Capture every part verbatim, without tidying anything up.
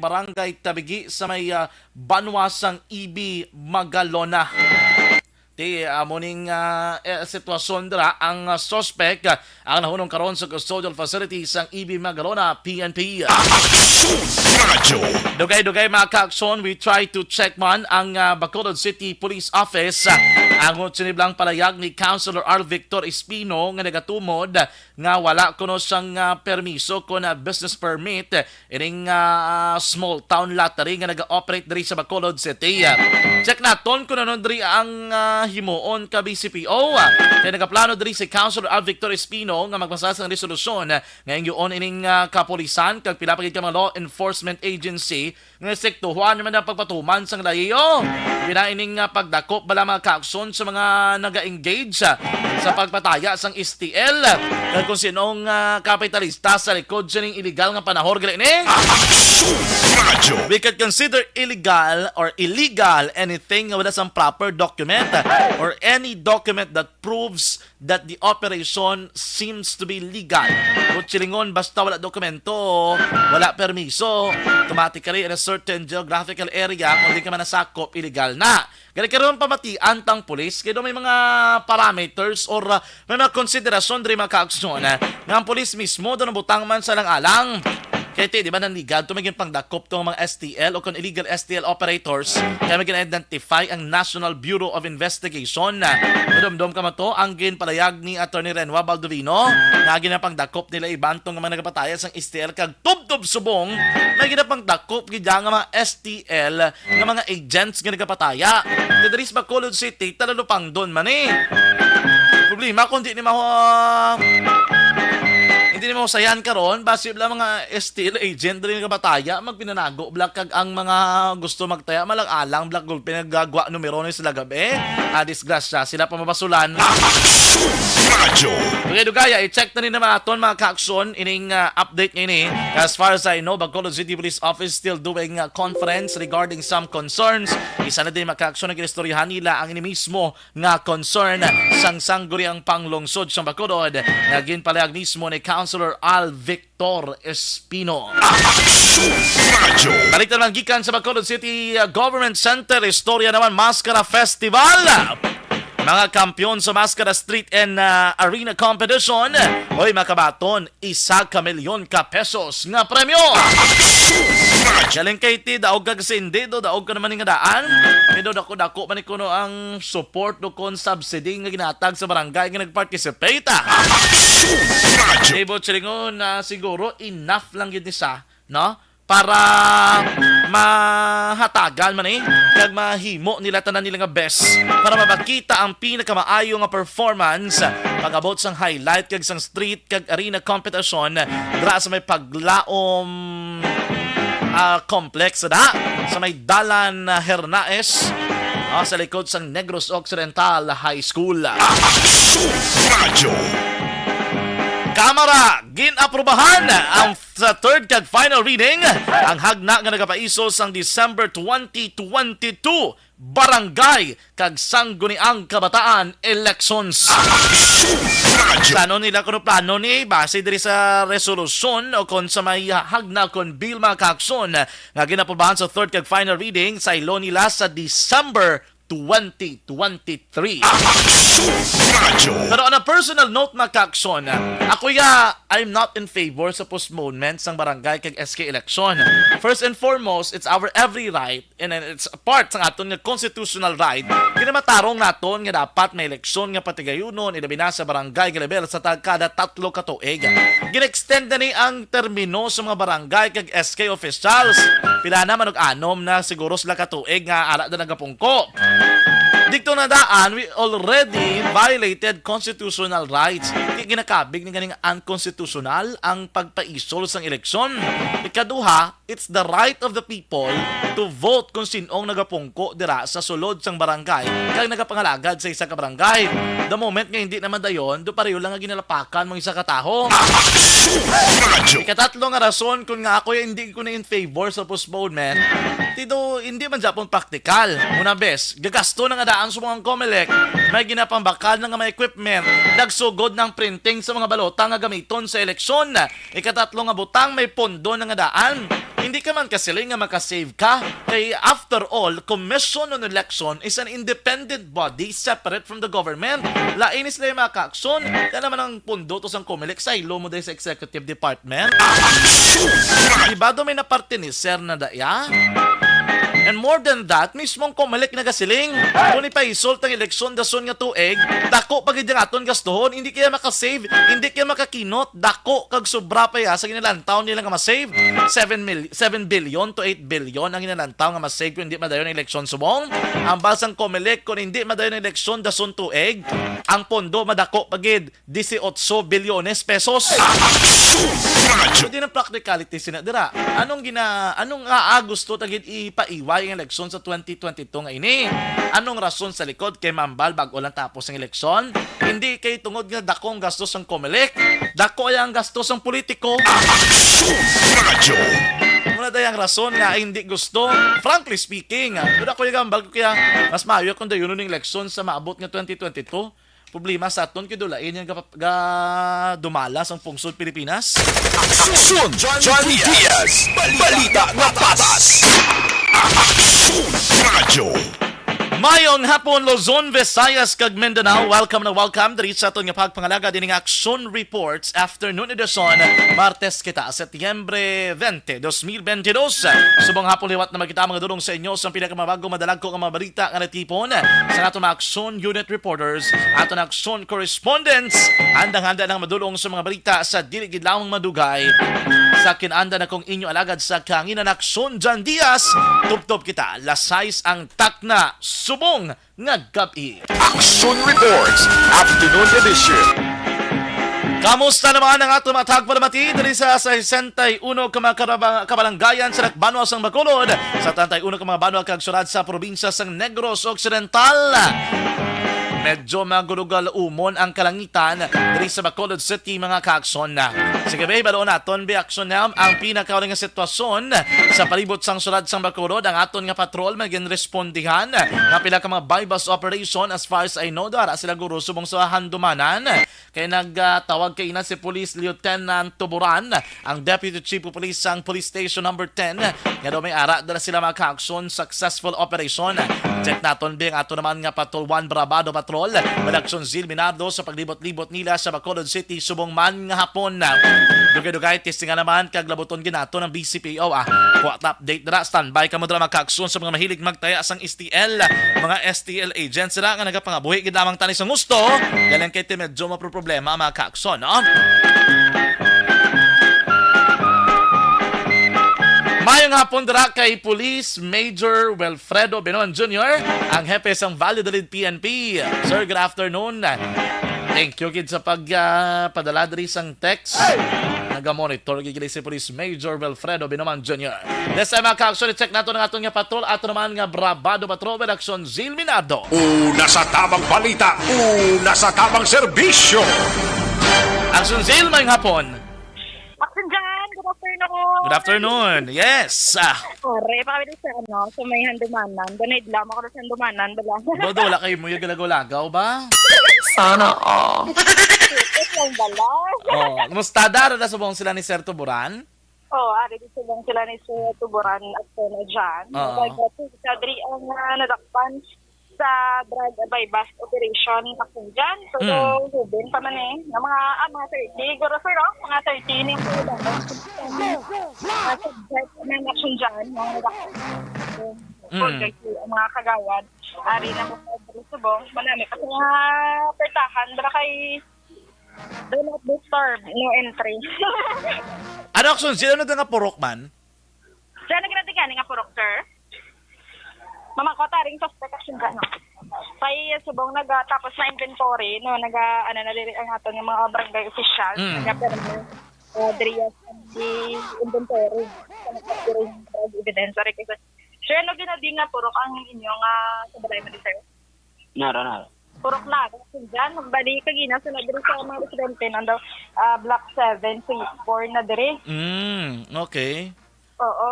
Barangay Tabigi sa may, ah, banwa sang E B Magalona. Ti, amo ning, ah, eh, sitwasyon dira. Ang, ah, suspect, ah, ang nahunong karon sa custodial facility sang E B Magalona P N P. Radyo. Dugay-dugay, mga ka-aksyon, we try to check man ang, ah, Bacolod City Police Office. Ah, ang sini bala ang palayag ni Councilor Al Victor Espino nga nagatumod nga wala kuno siyang, ah, permiso kon, ah, business permit, eh, ining, ah, small town lottery nga naga-operate diri sa Bacolod City. Ah, check naton kung ano diri ang, ah, himuon ka B C P O. Ah, kay nagaplano diri si Councilor Al Victor Espino nga magbasa sang resolusyon, ah, nga ingyoon ining, ah, kapulisan kag pila pa gid ka mga law enforcement agency nga sektuhan naman ang pagpatuman sang layo. Bina ining, ah, pagdakop bala, mga ka-aksyon, sa mga naga-engage, ah, sa pagpataya sang S T L, kag kung sinong, ah, kapitalista sa likod sining iligal nga panahor gali ni. Radyo. We can consider illegal or illegal anything nga wala sang proper document, ah, or any document that proves that the operation seems to be legal. Kung silingon, basta wala dokumento, wala permiso, automatically in a certain geographical area, kung di ka man nasakop, illegal na. Gani karon, pamatian tang pulis, kay daw may mga parameters or, uh, may mga konsiderasyon diri, mga ka-aksyon, uh, nga ang pulis mismo daw nabutang man sa alang-alang. Kay ti, di ba, nanligad to, may ginpangdakop to ang mga S T L o kon illegal S T L operators, kay may gin-identify ang National Bureau of Investigation. Madumdom ka man to ang ginpalayag ni Attorney Renwa Baldovino nga ginapangdakop nila iban tong mga nagapataya sang S T L kag tubtob subong may ginapangdakop gid nga mga S T L nga mga agents nga nagapataya. Kay diri sa Bacolod City, talalupangdon man eh. Problema kung di ni maho-, hindi ni mahusayan karon, basi bala mga S T L agent diri nagapataya, magpinanago bala kag ang mga gusto magtaya, malang-alang bala gulpi nagagwa numero ni sila gabi. Ah, disgrasya, sila pa mabasulan. Radyo. Dugay-dugay, ah, i-check na ni naman aton, mga ka-aksyon, ining, ah, update nga ini. As far as I know, Bacolod City Police Office still doing, ah, conference regarding some concerns. Isa na din, mga ka-aksyon, ang ginistoryahan nila ang ini mismo nga concern sang Sangguniang Panglungsod sang Bacolod nga ginpalayag mismo ni Councilor Al Victor Espino. Radyo. Balik naman gikan sa Bacolod City, uh, Government Center, istorya naman, Maskara Festival. Mga kampiyon sa Maskara Street and, uh, Arena Competition, oy, makabaton isa ka milyon ka pesos nga premyo. Galing kay ti, daog ka kasi hindi, do, daog ka naman nga daan. Pero dako-dako man ni kuno ang support o kon subsidy nga ginatag sa barangay nga nag-participate. Radyo. Ibo silingon na siguro enough lang gid ni sa, no? Para mahatagan man eh, kag mahimo nila tanan nila nga best para mapakita ang pinakamaayo nga performance pag-abot sang highlight kag sang street kag arena competition dira sa may Paglaom, ah, Complex da, sa may Dalan, ah, Hernaez, ah, sa likod sang Negros Occidental High School. Radyo. Kamara, gin-aprubahan ang sa third kag final reading ang hagna nga nagapaiso sang December twenty twenty-two Barangay kag Sangguniang Kabataan Elections. Radyo. Plano nila kuno plano ni base diri sa resolusyon o kon sa may hagna kon bill, mga ka-aksyon, nga ginapubahan sa third kag final reading sa ilo nila sa December twenty twenty-three. Radyo. Pero on a personal note, mga ka-aksyon, ako ya, I'm not in favor sa postponement sang barangay kag S K election. First and foremost, it's our every right and, and it's a part sang aton nga constitutional right. Ginamatarong naton nga dapat may eleksyon nga patigayunon, ilabi na sa barangay nga level sa tag-, kada tatlo ka tuig. Gin-extend na ni ang termino sa mga barangay kag S K officials. Pila na man og anom na siguro sila ka tuig nga ara na nagapungko. Dito na daan, we already violated constitutional rights. Kay ginakabig ni ganing unconstitutional ang pagpaisol sang eleksyon. Ikaduha, it's the right of the people to vote kung sin-ong nagapungko dira sa sulod sang barangay kag nagapangalagad sa isa ka barangay. The moment nga hindi naman dayon, do pareho lang nga ginalapakan mo isa ka taho. Radyo. Ikatatlo nga rason kung nga ako ay hindi ko na in favor sa postponement, ti do hindi man gyapon praktikal. Una bes, gagasto na nga daan sa mga Comelec, may ginapambakal na nga mga equipment, nagsugod ng printing sa mga balota nga gamiton sa eleksyon. Ikatatlo nga butang, may pondo na nga daan. Hindi ka man kasiling nga makasave ka. Kay after all, Commission on Election is an independent body separate from the government. Lain ni sila yung mga kaakson. Kaya naman ang pondo to sang Comelec, saylo mo dahil sa executive department. Di ba do may napartinisir na daya? And more than that, mismong Comelec nagasiling, kung ipahisult ang eleksyon dason nga tuig, dako pa gid ang aton gastuhon, hindi kaya makasave, hindi kaya makakinot, dako kag sobra pa ya sa ginalantaw nila nga masave. Seven mil, seven billion to eight billion ang ginalantaw nga masave kung hindi madayon ang eleksyon subong. Ang basang Comelec, kung hindi madayon ang eleksyon dason tuig, ang pondo madako pa gid, dieciocho bilyones pesos. Action Radyo. Pwede ng practicality sina dira. Anong gina anong aa gusto ta gid ipaiway ang eleksyon sa twenty twenty-two nga ini? Anong rason sa likod kay mambal bag-o lang tapos ang eleksyon? Hindi kay tungod nga dako ang gastos sang Comelec, dako ay ang gastos sang politiko. Action Radyo. Muna tayo ang rason nga hindi gusto. Frankly speaking, ah, pero ako yung gambal ko kaya mas maayo kung dayon ang eleksyon sa maabot nga twenty twenty-two. Problema sa aton kay dulain yung ga, ga dumalas ang pungsod Pilipinas. Aksyon John Diaz. Balita nga patas. Aksyon Radyo. Mayong hapon, Luzon, Visayas, kag Mindanao. Welcome na welcome diri sa aton nga pagpangalaga dining Aksyon Reports Afternoon Edition. Martes kita, Setyembre twenty, dos mil bentidós. Subong hapon liwat na magkita mga dulong sa inyo sa pinakamabago madalagko nga mga balita nga natipon sa aton mga Aksyon Unit Reporters, aton Aksyon Correspondents. Andang-handa nang madulong sa mga balita sa dili gid lamang madugay. Sa kinanda na kong inyo alagad sa kahanginan, Aksyon Jan Diaz. Tubtob kita, las sais ang takna subong nga gab-i. Action Reports, Afternoon Edition. Kamusta naman ang ato mga tagpalamati diri sa sesenta y uno ka mga karaba-, kabalanggayan sa Dakbanwa sang Bacolod, sa setenta y uno ka mga banwa kag syudad sa probinsya sang Negros Occidental? Medyo magulugal umon ang kalangitan diri sa Bacolod City, mga kaakson. Sige, be, baloon naton, be, aksyon nam ang pinakauli nga sitwasyon sa palibot sang syudad sang Bacolod. Ang aton nga patrol magin respondihan nga pila ka mga buy-bust operation. As far as I know, dara sila guro subong sa handumanan. Kay nagtawag kaina si Police Lieutenant Tuburan, ang Deputy Chief of Police sang Police Station Number ten, nga daw may ara dala sila mga kaaksyon, successful operation. Check naton, be, ang ato naman nga Patrol one Brabado Patrol, Madaksyon Zil Minardo sa paglibot-libot nila sa Bacolod City subong man nga hapon. Dugay-dugay, testingan naman kag labuton ginato ng B C P O, ah. Kuha ta update dira, standby kamo dira mga kaaksyon sa mga mahilig magtaya sang S T L, mga S T L agents sila nga nagapangabuhi gid lamang tani sa gusto. Galing kay ti medyo maproproblema ang mga kaakson, no? Mayong hapon dira kay Police Major Wilfredo Binoan Junior, ang hepe sang Valladolid P N P. Sir, good afternoon. Thank you gid sa pag, ah, padala diri sang text. Nagamonitor gid si Police Major Wilfredo Binoan Junior. This time, mga ka-action, i-check nato ang aton nga patrol. Ato naman nga Brabado Patrol with Action Zil Minado. Una sa tamang balita, una sa tamang serbisyo. Action Zil, mayong hapon. Action Jan, good afternoon. Good afternoon. Yes. Ah. Are, pa kami sa, ano, sa may handumanan. Ganaid lang ako sa handumanan, bala. Bodo, wala kayo mo yung galagaw-lagaw ba? Sana all. Ito lang bala. Oh, kumusta? Dara na subong sila ni Sir Tuburan? Oh, ari di subong sila ni Sir Tuburan at Sir Jan. Oo. Kaya sa diri ang, ah, nadakpan sa drug buy-bust operation, Action Jan. So, mm, hubin pa man eh. Nga mga, ah, mga thirty, siguro, sir, oh, mga thirty ni mga subject ng Action Jan, mga nadakpan. Mm. Ang mga kagawad, ari na mo sa subong, manami kasi nga pertahan, dala kay Do not disturb, no entry. Ano, Action Zil, ano daw nga purok man? Diyan na ginatigani nga purok, sir. Mama ko, taring suspect, Action Jan, no? Kay subong naga, tapos na inventory, no? Naga, ano, na diri ang aton nga mga barangay official. Mm. Naga, pero, uh, diri ang di inventory. Ano, diri ang drug evidence. Sorry, kasi, sir, ano ginadi nga purok ang inyo nga sa balay mo, sir? Nara, nara. Purok na, Action Jan, magbalik ka gina, sunod diri sa mga residente, nando, ah, Block seven, Phase four na diri. Mm, okay. Oo.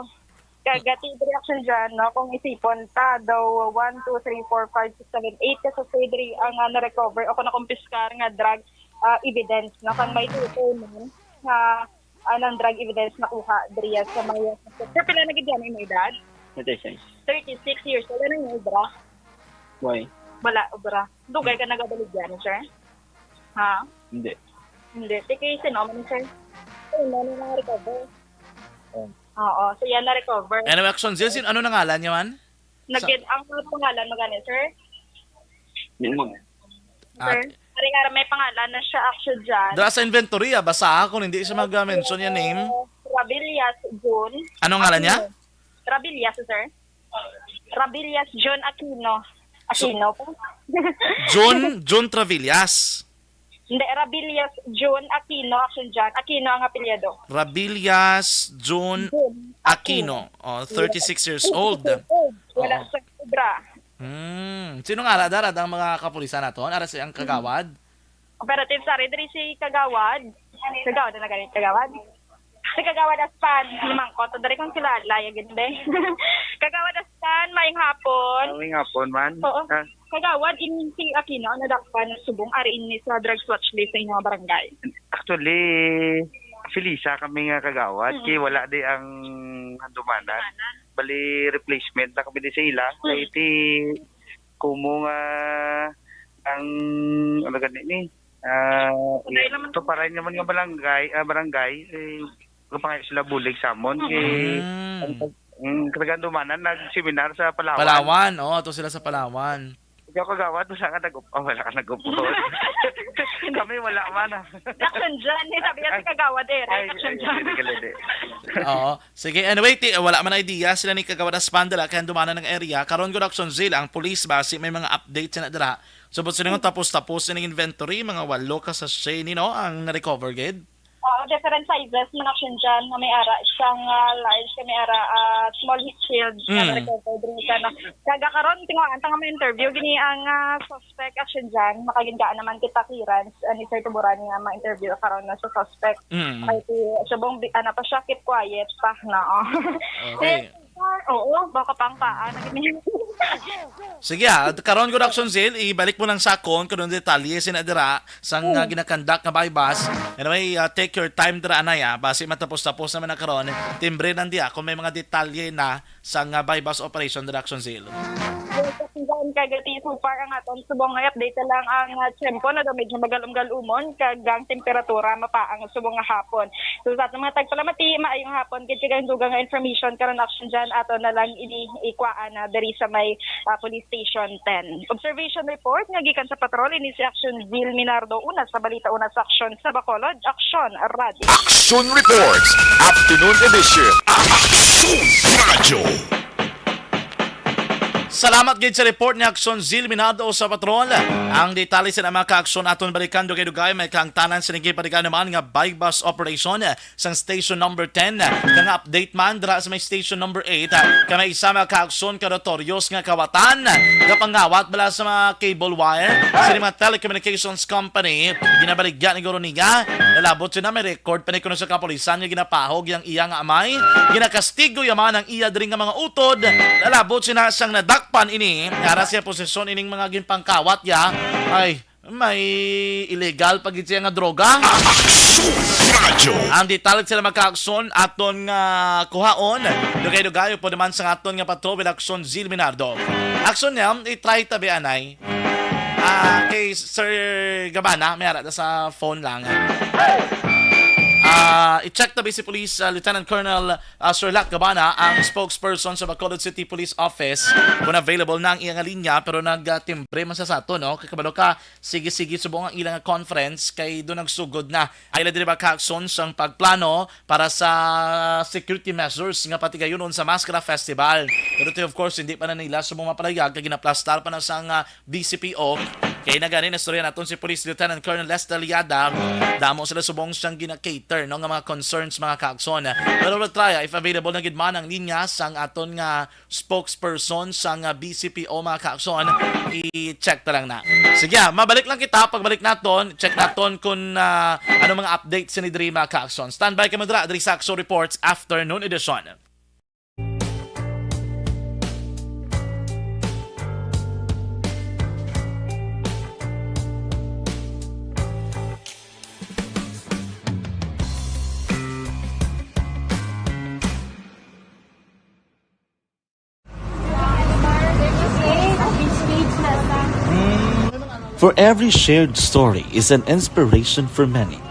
Kagati diri, Action Jan, no, kung isipon ta, daw one, two, three, four, five, six, seven, eight ka sa diri ang, ah, na-recover o kung nakumpiskar nga drug, ah, evidence, no, kung may tutoy man nga anang drug evidence nakuha diriya sa may... Sir, pila na gid yan ang edad? Thirty-six. Thirty-six years old. Ano yung obra? Why? Wala, obra. Dugay ka nagabaligya, sir? Ha? Hindi. Hindi. Tikay sino man, sir? Ay, ano na recover? Oh. Oo, so yan na recover. Anyway, Action Zil, sin-, ano na ngalan niya man? Nagkit ang pangalan mo gani, sir? Hindi mo. Sir, pare nga may pangalan na siya, Action Jan. Dara sa inventory, ah, basa kung hindi siya mag-mention yung name. Rabillas Jun. Anong ngalan niya? Aquino. Rabillas, sir. Rabillas Jun Aquino. Aquino po. Jun, Jun Travillas. Hindi, Rabillas Jun Aquino, Action Jan. Aquino ang apelyido. Rabillas Jun Jun Aquino. Aquino. Oh, thirty-six years old. Wala Oo. sa obra. Hmm. Sino nga ara, dara, ang mga kapulisan naton? Ara si ang kagawad? Operative, sir, diri si kagawad. Kagawad na gani, kagawad. Si Kagawad Aspan, lumangkot. Dali kong kilala, yung gindi. Kagawad Aspan, maayong hapon. Maayong hapon, man. Oo. Ah. Kagawad, in si Aquino, nadakpan ng subong, ari ini sa drugs watch list sa inyong barangay. Actually, Felisa kami nga kagawad, Mm. kay wala di ang handumanan. Handumanan. Bali, replacement na kami di sa ila. Mm. Kay ti, kumo nga, ang, ano gani ni? Ah, Patay naman to, to. Paray naman nga barangay, ah, barangay, eh, kapangayo sila bulig sa amon. Mm. Kay, Mm. ang, ang katagandumanan, nag-seminar sa Palawan. Palawan, oo, ato sila sa Palawan. Ikaw, kagawad, wala ka nag-up-, oh, wala ka nag-upod. Kami, wala man, ah. Action Jan, eh, sabi niya si Ay. Kagawad, eh, Ay, Action ay, Jan. Hindi ka lede. Oo. Sige, anyway, ti-, wala man idea sila ni Kagawad Aspandala kay dumanan ang area. Karon gud, Action Zil, ang police ba, si may mga update sila dira. So, but sila nga tapos-tapos sa inventory, mga walo ka sachet ni, no, ang na-recover gid? Oo, different sizes man, Action Jan, nga may ara siyang, ah, large, nga may ara, ah, small heat shield, nga Mm. na-recover diri sa, no. Kaga karon, tinguhaan ta nga may interview, gini ang, ah, suspect, Action Jan, makagingaan naman kita clearance, ah, ni Sir Tuburan nga ma-interview karon na sa suspect. Mm. Ay, si, subong, bi-, ano pa siya, keep quiet pa, no. Okay. Eh, oo, baka pang paa, naging Sige, ah, karon gud, Action Zil, ibalik mo lang sa akon kung anong detalye sina dira sang, ah, Mm. ginakandak nga buy-bust. Anyway, ah, take your time dira, anay, ah. Basi matapos-tapos naman na karon. Timbre lang diya kung may mga detalye na sang, ah, buy-bust operation dira, Action Zil. Yes, Action Jan, kagati, so far ang aton subong nga update lang ang, ah, tiyempo na daw medyo magalum-galumon, kag ang temperatura mapaang subong nga hapon. So, sa aton mga tagpalamati, maayong hapon. Kay kay dugang nga information karon, Action Jan, ato na lang ini ikuhaan na diri sa may, ah, Police Station ten. Observation report nga gikan sa patrol, ini si Action Zil Minardo, una sa balita, una sa aksyon sa Bacolod, Action Radio. Action Reports, Afternoon Edition. Action Radio. Salamat gid sa report ni Action Zil Minardo sa patrol. Ang detalye sa mga kaaksyon aton balikan, dugay-dugay, may kaangtanan sa nagipalikan naman nga buy-bust operation sang station number ten. Kang update man dira sa may station number eight, ah, kay may isa makaaksyon ka notorious nga kawatan nga pangawat bala sa mga cable wire sa mga telecommunications company. Ginabaligya ni guro niya, nalabot sina may record pa ni kuno sa kapulisan nga ginapahog yang iya nga amay. Ginakastigo yaman ang iya diri nga mga utod. Nalabot sina sang nadakpan ini. Ara siya posisyon ining mga ginpangkawat ya. Ay, may illegal pa gid siya nga droga. Action Radio. Ang detalye sila magkaakson aton nga kuhaon. Dugay-dugay po naman sa aton nga patrol with Action Zil Minardo. Action niya, i-try tabi anay. Ah, kay Sir Gabana, may ara na sa phone lang. Ah, i-check tabi si Police, ah, Lieutenant Colonel, ah, Sir Lac Gabana, ang spokesperson sa Bacolod City Police Office, kung available na ang iyang linya, pero nag-timbre man sa sato, no? Kay kabalo ka, sige-sige subong ang ilang conference, kay doon nagsugod na. Ay, ila diri ba kaakson sang pagplano para sa security measures nga patigayunon sa Maskara Festival. Pero ti, of course, hindi pa na nila subong mapalayag kay ginaplastar pa na sang, ah, B C P O. Kay nagani, nastorya naton si Police Lieutenant Colonel Lester Liada. Damo sila subong siyang gina-cater, no, nga mga concerns, mga kaakson. Pero we'll try, ah, if available na gid man ang linya sang aton nga spokesperson sang, ah, B C P O, mga kaakson, i-check ta lang na. Sige, ah, mabalik lang kita. Pagbalik naton, check naton kung, ah, ano mga updates ni diri, mga kaakson. Standby kamo dira, diri sa Action Reports Afternoon Edition. For every shared story is an inspiration for many.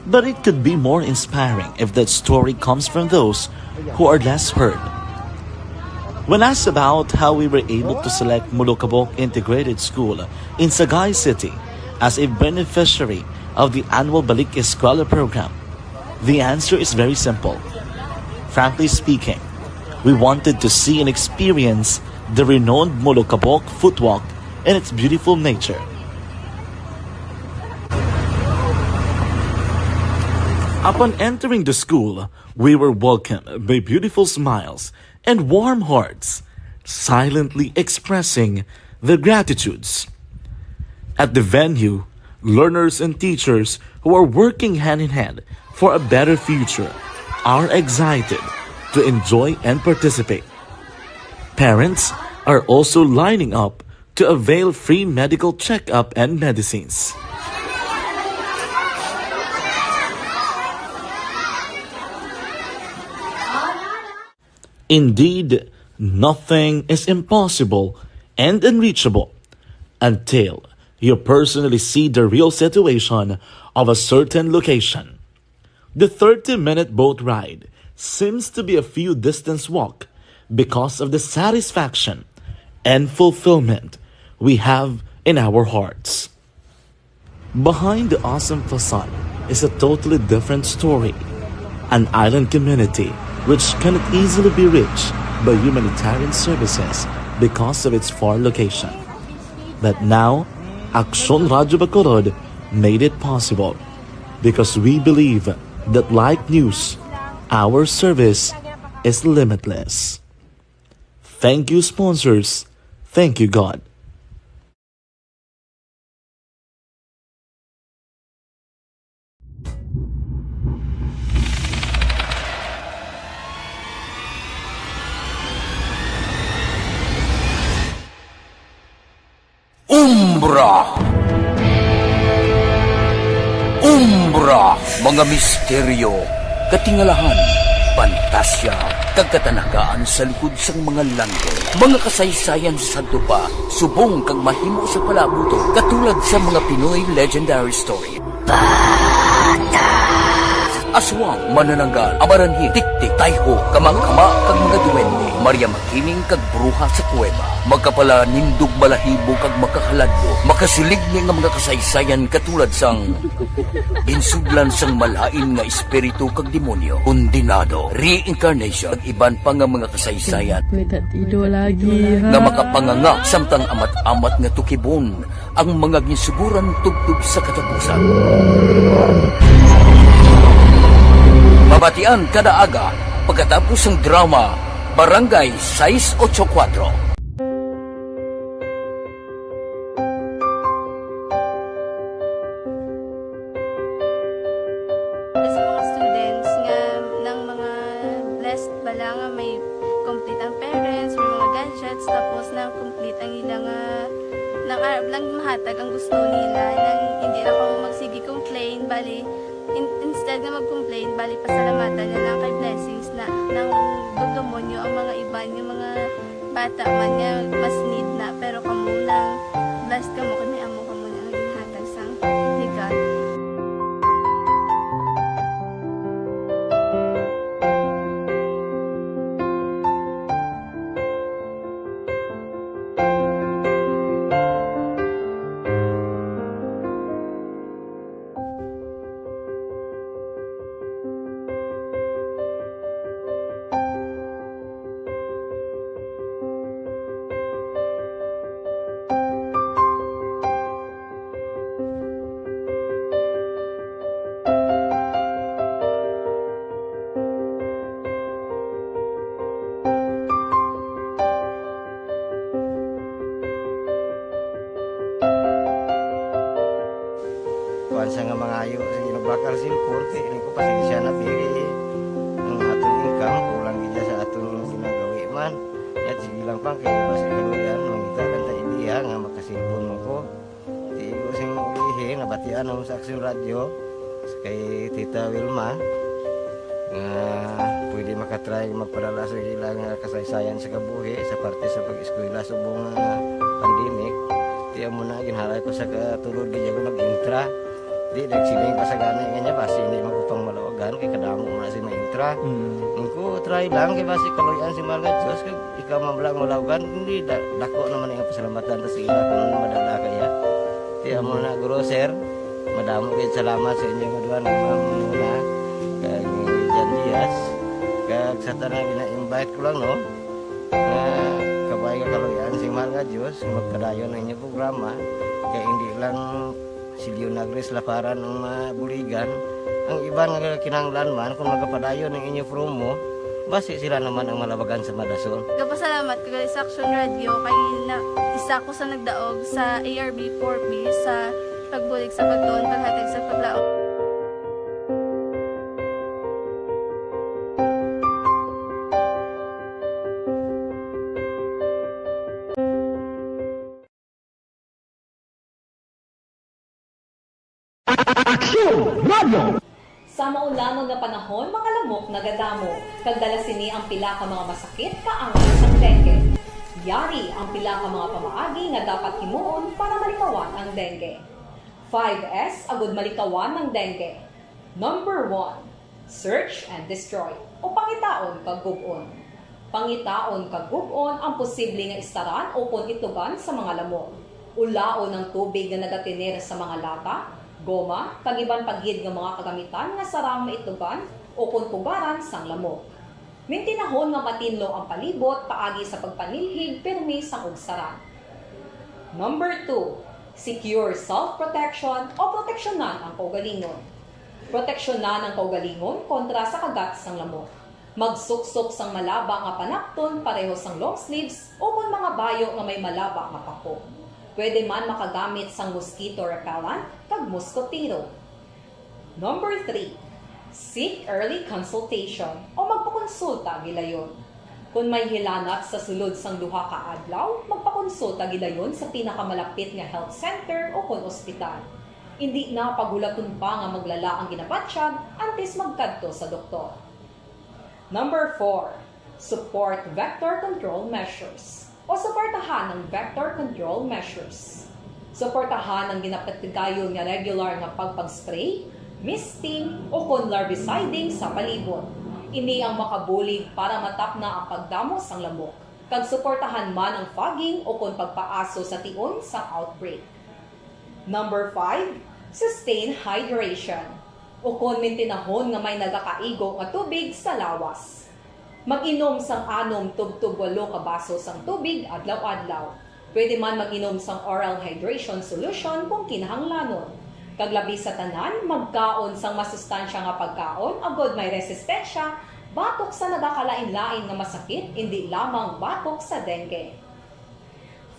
But it could be more inspiring if that story comes from those who are less heard. When asked about how we were able to select Molokabok Integrated School in Sagay City as a beneficiary of the annual Balik Eskwela program, the answer is very simple. Frankly speaking, we wanted to see and experience the renowned Molokabok footwalk and its beautiful nature. Upon entering the school, we were welcomed by beautiful smiles and warm hearts, silently expressing their gratitudes. At the venue, learners and teachers who are working hand in hand for a better future are excited to enjoy and participate. Parents are also lining up to avail free medical checkup and medicines. Indeed, nothing is impossible and unreachable until you personally see the real situation of a certain location. The thirty-minute boat ride seems to be a few distance walk because of the satisfaction and fulfillment we have in our hearts. Behind the awesome facade is a totally different story. An island community which cannot easily be reached by humanitarian services because of its far location. But now, Aksyon Radyo Bacolod made it possible because we believe that, like news, our service is limitless. Thank you, sponsors. Thank you, God. Umbra. Umbra, mga misteryo, katingalahan, pantasya, kag katanagaan sa likod sang mga langit. Mga kasaysayan sa sadto pa, subong kag mahimo sa palabuton, katulad sa mga Pinoy legendary story. Aswang, manananggal, amaranhit, tiktik, tayho, kamangkama, kag mga duwende. Maria Makining kag bruha sa kuweba. Makapalanindog balahibo kag makakaladlok. Makasiligni nga mga kasaysayan katulad sang ginsudlan sang malain nga espiritu kag demonyo, kondenado, reincarnation, kag iban pa nga mga kasaysayan May tatido lagi, ha? nga makapanganga samtang amat-amat nga tukibon ang mga ginsuguran tubtob sa katapusan. Mabatian kada aga pagkatapos sang drama Barangay sais ocho kuwatro. Sa mga students nga nang mga blessed bala nga may complete ang parents, may mga gadgets, tapos nang complete ang ila nga nang arab lang mahatag ang gusto nila, nang hindi na ko magsige complain, bali, in- instead nga mag-complain, bali, pasalamatan na lang kay blessings na nang dugdumon nyo ang mga iban nga mga bata man nga mas need na, pero kamo nang blessed kamo kay may amo kamo na nga ginhatag sang ni God. Kuan sa nga mangayo sa ginabakal sin korte, ini ko pasensya na, pili ang aton income, kulang gid sa aton ginagawi man. Yat, sige lang pang, kay basi kaluyan, mangita lang ta idea nga makasilpon mo ko. Di ko sing ulihi, nabatian ako sa Aksyon Radyo, kay Tita Wilma, nga pwede makatry magpadala sa ilang kasaysayan sa kabuhi sa parte sa pag-eskwela subong nga pandemic. Di amo na, ginhalay ko sa katulod, di ako nag-intra. Di, nagsiling pa sa gani nga niya, basi hindi man ko pang malawagan, kay kadamo mo na si ma-intra. Mm. Ang ko, try lang, kay basi kaluyan si Mahal nga Diyos, kag ikaw man lang malawagan, hindi, da-, dako naman ang pasalamatan ta sa ila kung ano madala kaya. Di amo na, guro, sir, madamo kayo salamat sa inyo nga duha, ni Ma'am Muna, kag ni Jan Diaz, kag sa tanan, gina-invite ko lang, no? Nga kabay nga kaluyan sing Mahal nga Diyos, magpadayon ang inyo programa, kay hindi lang si Leonagris Laparan ang mabuligan, ang iban nga kinahanglan man, kung magapadayon ang inyo promo, basi sila naman ang malabagan sa madason. Gapasalamat ko gali sa Action Radio, kay na, isa ko sa nagdaog sa A R B four B sa pagbulig sa pagtuon, paghatag sa paglaom. Aksyon Radio! Sa maulanon nga panahon, mga lamok nagadamo, kag dala sini ang pila ka mga masakit kaangay sang dengue. Yari ang pila ka mga pamaagi nga dapat himuon para malikawan ang dengue. Five S agud malikawan ang dengue. Number one, search and destroy, o pangitaon kag gub-on. Pangitaon kag gub-on ang posible nga istaran ukon itlugan sa mga lamok. Ulaon ang tubig nga nagatener sa mga lata, goma, kag iban pa gid nga mga kagamitan nga sarang maitlugan ukon pugaran sang lamok. Mintinahon nga matinlo ang palibot paagi sa pagpanilhig pirmi sang ugsaran. Number two, secure self-protection o proteksyonan ang kaugalingon. Proteksyonan ang kaugalingon kontra sa kagat sang lamok. Magsuksok sang malaba nga panapton pareho sang long sleeves ukon mga bayo nga may malaba nga pako. Pwede man makagamit sang mosquito repellent kag moskotero. Number three, seek early consultation o magpakonsulta gilayon. Kon may hilanat sa sulod sang duha ka adlaw, magpakonsulta gilayon sa pinakamalapit nga health center ukon ospital. Indi na paghulaton pa nga maglala ang ginabatyag antes magkadto sa doktor. Number four, support vector control measures o suportahan ang vector control measures. Suportahan ang ginapatigayon nga regular nga pagpag-spray, misting, ukon larviciding sa palibot. Ini ang makabulig para matapna ang pagdamo sang lamok, kag suportahan man ang fogging ukon pagpaaso sa tion sang outbreak. Number five, sustain hydration, ukon mintinahon nga may nagakaigo nga tubig sa lawas. Mag-inom sang anom tubtob walo ka baso sang tubig adlaw-adlaw. Pwede man mag-inom sang oral hydration solution kung kinahanglanon. Kag labi sa tanan, magkaon sang masustansya nga pagkaon agod may resistensya batok sa nagakalain-lain nga masakit, indi lamang batok sa dengue.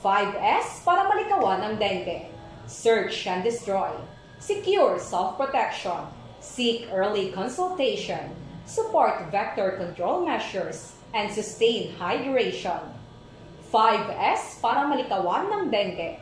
Five S para malikawan ang dengue. Search and destroy. Secure self-protection. Seek early consultation. Support vector control measures and sustain hydration. Five S para malikawan ang dengue.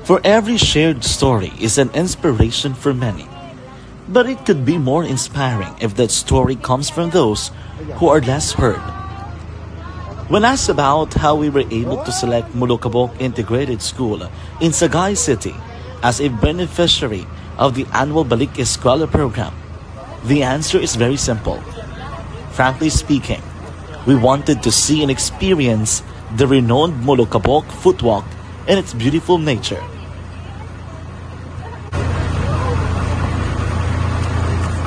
For every shared story is an inspiration for many. But it could be more inspiring if that story comes from those who are less heard. When asked about how we were able to select Molokabok Integrated School in Sagay City as a beneficiary of the annual Balik Eskwela program, the answer is very simple. Frankly speaking, we wanted to see and experience the renowned Molokabok footwalk and its beautiful nature.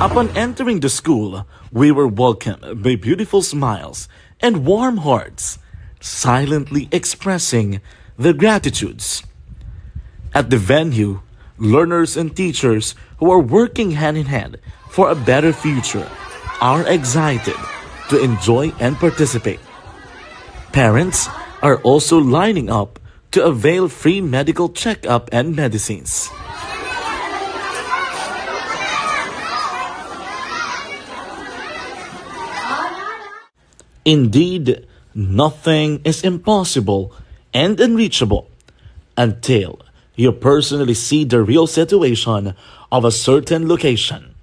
Upon entering the school, we were welcomed by beautiful smiles and warm hearts, silently expressing their gratitudes. At the venue, learners and teachers who are working hand in hand for a better future are excited to enjoy and participate. Parents are also lining up to avail free medical checkup and medicines. Indeed, nothing is impossible and unreachable until you personally see the real situation of a certain location.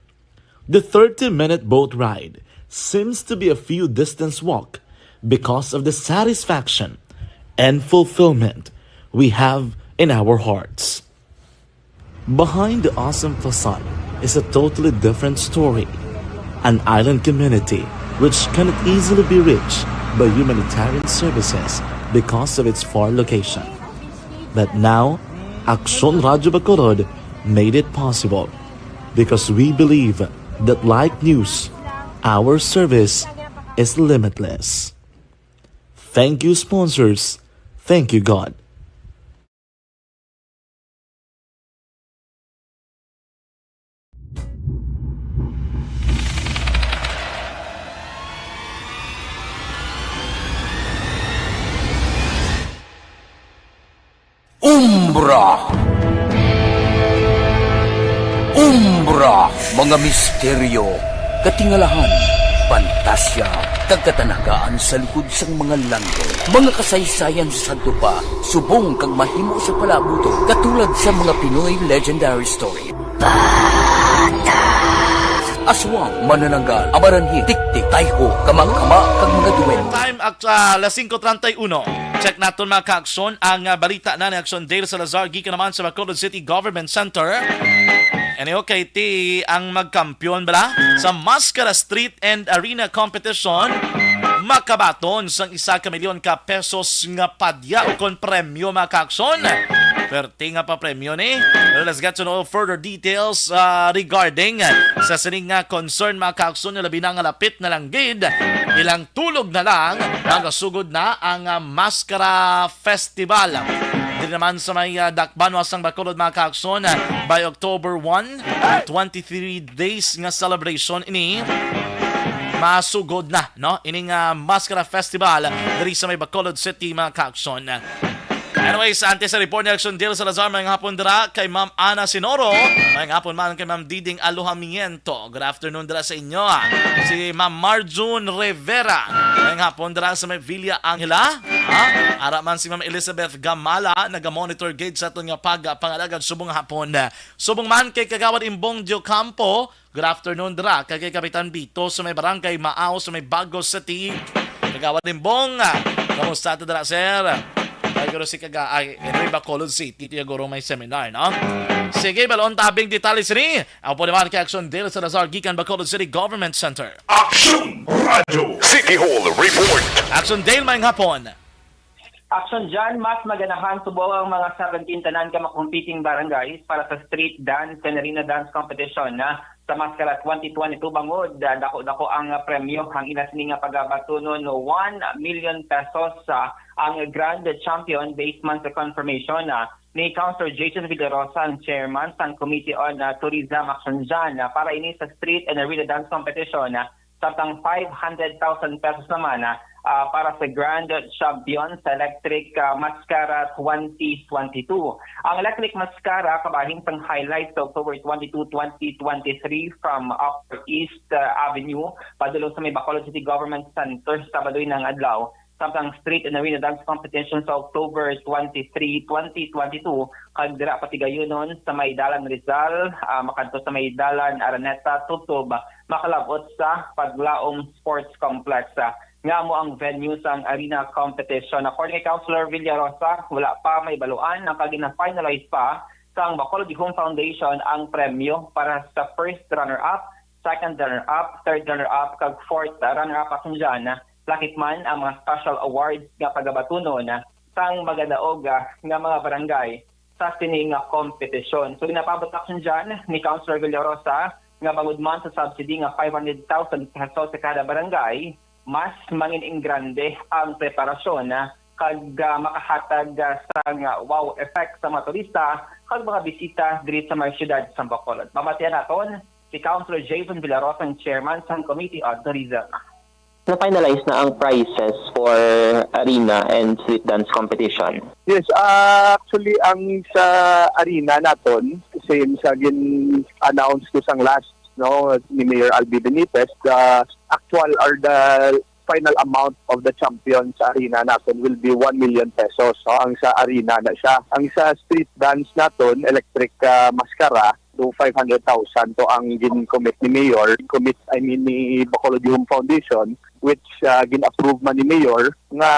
The thirty-minute boat ride seems to be a few distance walk because of the satisfaction and fulfillment we have in our hearts. Behind the awesome facade is a totally different story. An island community which cannot easily be reached by humanitarian services because of its far location. But now, Aksyon Radyo Bacolod made it possible because we believe that, like news, our service is limitless. Thank you, sponsors. Thank you, God. Umbra. Umbra, mga misteryo, katingalahan, pantasya, kag katanagaan sa likod sang mga langit. Mga kasaysayan sa sadto pa, subong kag mahimo sa palabuton, katulad sa mga Pinoy legendary story. Aswang, manananggal, amaranhi, tiktik, tayho, kamangkama, kag mga duwende. Time at ah, alas singko treinta y uno. Check naton, mga kaaksyon, ang ah, balita na ni Aksyon Dale Salazar gikan naman sa Bacolod City Government Center. Anyway, kay ti ang magkampiyon bala sa Mascara Street and Arena Competition makabaton sang isa ka milyon ka pesos nga padya o kon premyo, mga kaaksyon. Perti nga pa premyo ni. Pero let's get to know further details ah, regarding sa sining nga concern, mga kaaksyon, nga labi na nga lapit na lang gid ilang tulog na lang, magasugod na ang ah, Mascara Festival. Diri naman sa may ah, dakbanan sang Bacolod, mga kaaksyon, by October one, twenty-three days nga celebration ini masugod na, no? Ining ah, Mascara Festival diri sa may Bacolod City, mga kaaksyon. Anyways, antes sa report ni Action Dale Salazar, may hapon dira kay Ma'am Ana Sinoro, may hapon man kay Ma'am Diding Alojamiento. Good afternoon dira sa inyo, ah. Si Ma'am Marjun Rivera, may hapon dira sa may Villa Angela. Ha? Ara man si Ma'am Elizabeth Gamala, naga-monitor gid sa aton nga pag-, pangalagad subong hapon. Subong man kay Kagawad Imbong Diocampo, good afternoon dira kay, kay Kapitan Bito sa may Barangay Maaw sa may Bago City. Kagawad Imbong, ah, kamusta ta dira, sir? Ay, guro si Kaga-, ay, anyway, Bacolod City, tiya guro may seminar, no? Sige, balon tabing detalye sini. Ako po naman kay Action Dale Salazar, gikan Bacolod City Government Center. Action Radio City Hall Report. Action Dale, maayong hapon. Action John, mas maganahan subong ang mga seventeen tanan ka makompeting barangays para sa street dance and arena dance competition na sa Mascara twenty twenty-two bangod ah, dako-dako ang ah, premyo. Ang ila sini nga pagabatunon, one million pesos ah, ang grand champion based man sa confirmation ah, ni Councilor Jason Villarosa, ang chairman sang Committee on ah, Tourism Action John, ah, para ini sa street and arena dance competition ah, samtang five hundred thousand pesos naman ah, ah, para sa Grand Champion sa Electric ah, Mascara twenty twenty-two. Ang Electric Mascara kabahin sang highlight sa October twenty-two, twenty twenty-three from Upper East ah, Avenue padulong sa may Bacolod City Government Center sa Sabado nga adlaw, samtang Street and Arena Dance Competition sa October twenty-three, twenty twenty-two, kag dira patigayunon sa may Dalan Rizal, ah, makadto sa may Dalan Araneta, tubtob makalab-ot sa Paglaom Sports Complex, ah, nga amo ang venue sang arena competition. According kay Councilor Villarosa, wala pa mahibaluan ang kag gina-finalize pa sang Bacolod Home Foundation ang premyo para sa first runner-up, second runner-up, third runner-up, kag fourth runner-up, asin dyan, lakip man ang mga special awards nga pagabatunon sang magadaog, ah, nga mga barangay sa sini nga kompetisyon. So, ginapaabot, asin dyan, ni Councilor Villarosa nga bangod man sa subsidy nga five hundred thousand pesos sa kada barangay, mas mangin-ingrande ang preparasyon, ah, kag, ah, makahatag, ah, sang, ah, wow effect sa mga turista kag mga bisita diri sa may siyudad sa Bacolod. Mabatian naton si Councilor Jason Villarosa, ang chairman sang Committee on Tourism. Na-finalize na ang prices for arena and street dance competition? Yes, ah, actually, ang sa arena naton, same sa gin-announce ko sang last, no, ni Mayor Albi Benitez, the actual or the final amount of the champion sa arena naton will be one million pesos. So, ang sa arena na siya. Ang sa street dance naton, Electric, ah, Mascara, to five hundred thousand to ang gin-commit ni Mayor, commit, I mean, ni Bacolod Youth Foundation, which, ah, gin-approve man ni Mayor nga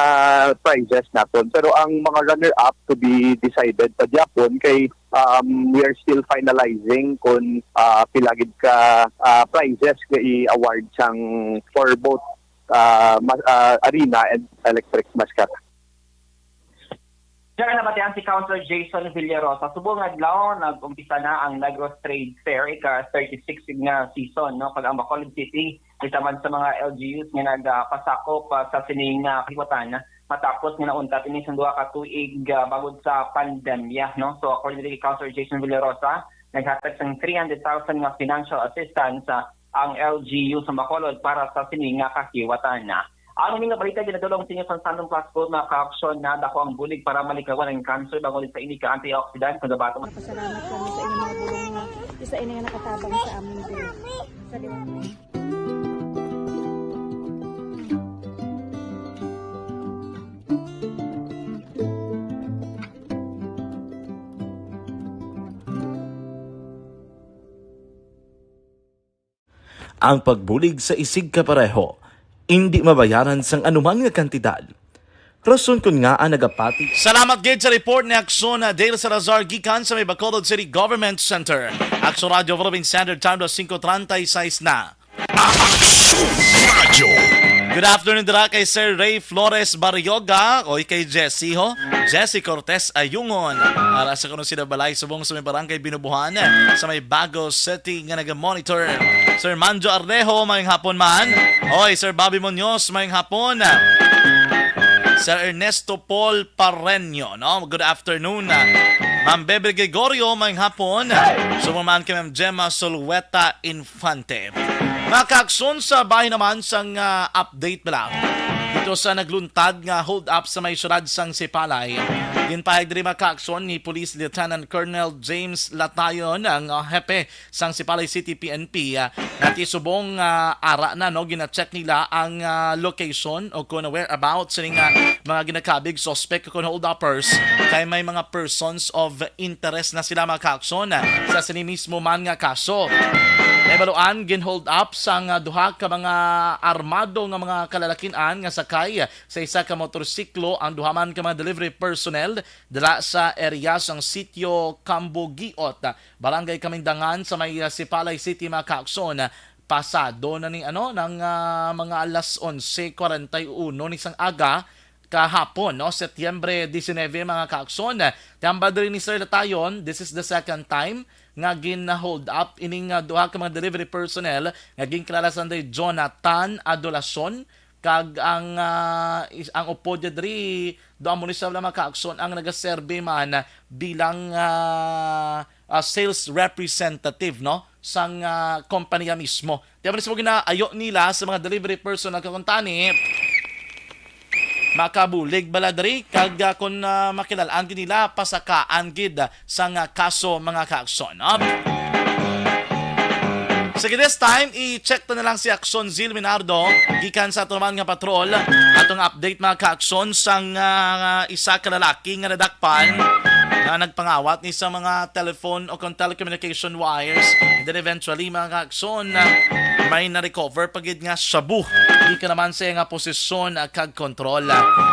prizes naton. Pero ang mga runner-up to be decided pa gyapon kay, um, we are still finalizing kung, ah, pila gid ka, ah, prizes nga i-award sang for both, ah, ma-, ah, Arena and Electric Mascara. Diyan nabatian si Councilor Jason Villarosa. Subong adlaw, nag-umpisa na ang Negros Trade Fair, ika thirty-six nga season, no? Kag ang Bacolod City, isa man sa mga L G Us nga nagapasakop, ah, sa sining, ah, kaliwatan, matapos nga nauntat ini sa duha ka tuig, ah, bangod sa pandemya, no? So, according to Councilor Jason Villarosa, naghatag sang three hundred thousand nga financial assistance, ah, ang L G U sa Bacolod para sa sini nga kahiwatan. Ang ining nga balita ginadulong sa inyo sa Santong Plus Gold, mga ka-aksyon, na dako ang bulig para malikawan ang cancer bangod sa ini ka antioxidant nga gabaton. Pasalamat kami sa inyong mga bulong nga isa ini nga nakatabang sa amon diri. Sa liwanag. Ang pagbulig sa isigkapareho indi mabayaran sang anuman nga kantidad. Rason kon ngaa nagapati. Salamat gid sa report ni Aksyon Dale Salazar gikan sa may Bacolod City Government Center. Aksyon Radio Philippine Standard Time, alas singko treinta y seis na. Aksyon Radio. Good afternoon dira kay Sir Ray Flores Barrioga, oy, kay Jesse ho. Jesse Cortez Ayungon. Para sa kuno sila balay subong sa may barangay Binubuhan, sa may Bago City nga naga-monitor. Sir Manjo Arrejo, mayong hapon man. Oy, Sir Bobby Muñoz, mayong hapon. Sir Ernesto Paul Pareño, no? Good afternoon. Ma'am Bebe Gregorio, mayong hapon. Subong man kay Ma'am Gemma Solueta Infante. Mga ka-aksyon, sa bahin naman sang, ah, update bala dito sa nagluntad nga hold up sa may siyudad sang Sipalay. Ginpahayag diri, mga ka-aksyon, ni Police Lieutenant Colonel James Latayon, ang, ah, hepe sang Sipalay City P N P, ah, nga ti subong, ah, ara na, no, gina-check nila ang, ah, location o kung whereabouts sining, ah, mga ginakabig suspect o kung hold-uppers, kay may mga persons of interest na sila, mga ka-aksyon, ah, sa sini mismo man nga kaso. Nahibaluan, gin-hold up sang, ah, duha ka mga armado nga mga kalalakin-an nga sakay sa isa ka motorsiklo ang duha man ka mga delivery personnel dala sa area sang Sitio Cambugiot, Barangay Kamindangan sa may, ah, Sipalay City, mga ka-aksyon. Pasado na ni, ano, ng, ah, mga alas onse kwarenta y uno ni sang aga kahapon, no, Setyembre disinebe, mga ka-aksyon. Tambal diri ni Sir Latayon, this is the second time nga gin-hold up ining, ah, duha ka mga delivery personnel nga ginkilala sa anday Jonathan Adolacion, kag ang, ah, is-, ang upod niya diri, do amo ni sa mga ka-aksyon ang nagaserbi man bilang, ah, ah, sales representative, no, sang, ah, kompanya mismo. Di ba, mismo ginaayo nila sa mga delivery person na kakuntani, makabulig bala diri, kag, ah, kung, ah, makilalaan gid nila, pasakaan gid sang, ah, kaso, mga ka-aksyon, no? Sige, this time, i-check ta na lang si Aksyon Zil Minardo, gikan sa ato naman nga patrol. Atong update, mga ka-aksyon, sang, ah, isa ka lalaki nga nadakpan nga nagpangawat ni sa mga telephone o kung telecommunication wires. And then eventually, mga ka-aksyon, ah, may na-recover pa gid nga shabu. Di ka naman sa nga posisyon, ah, kag kontrol.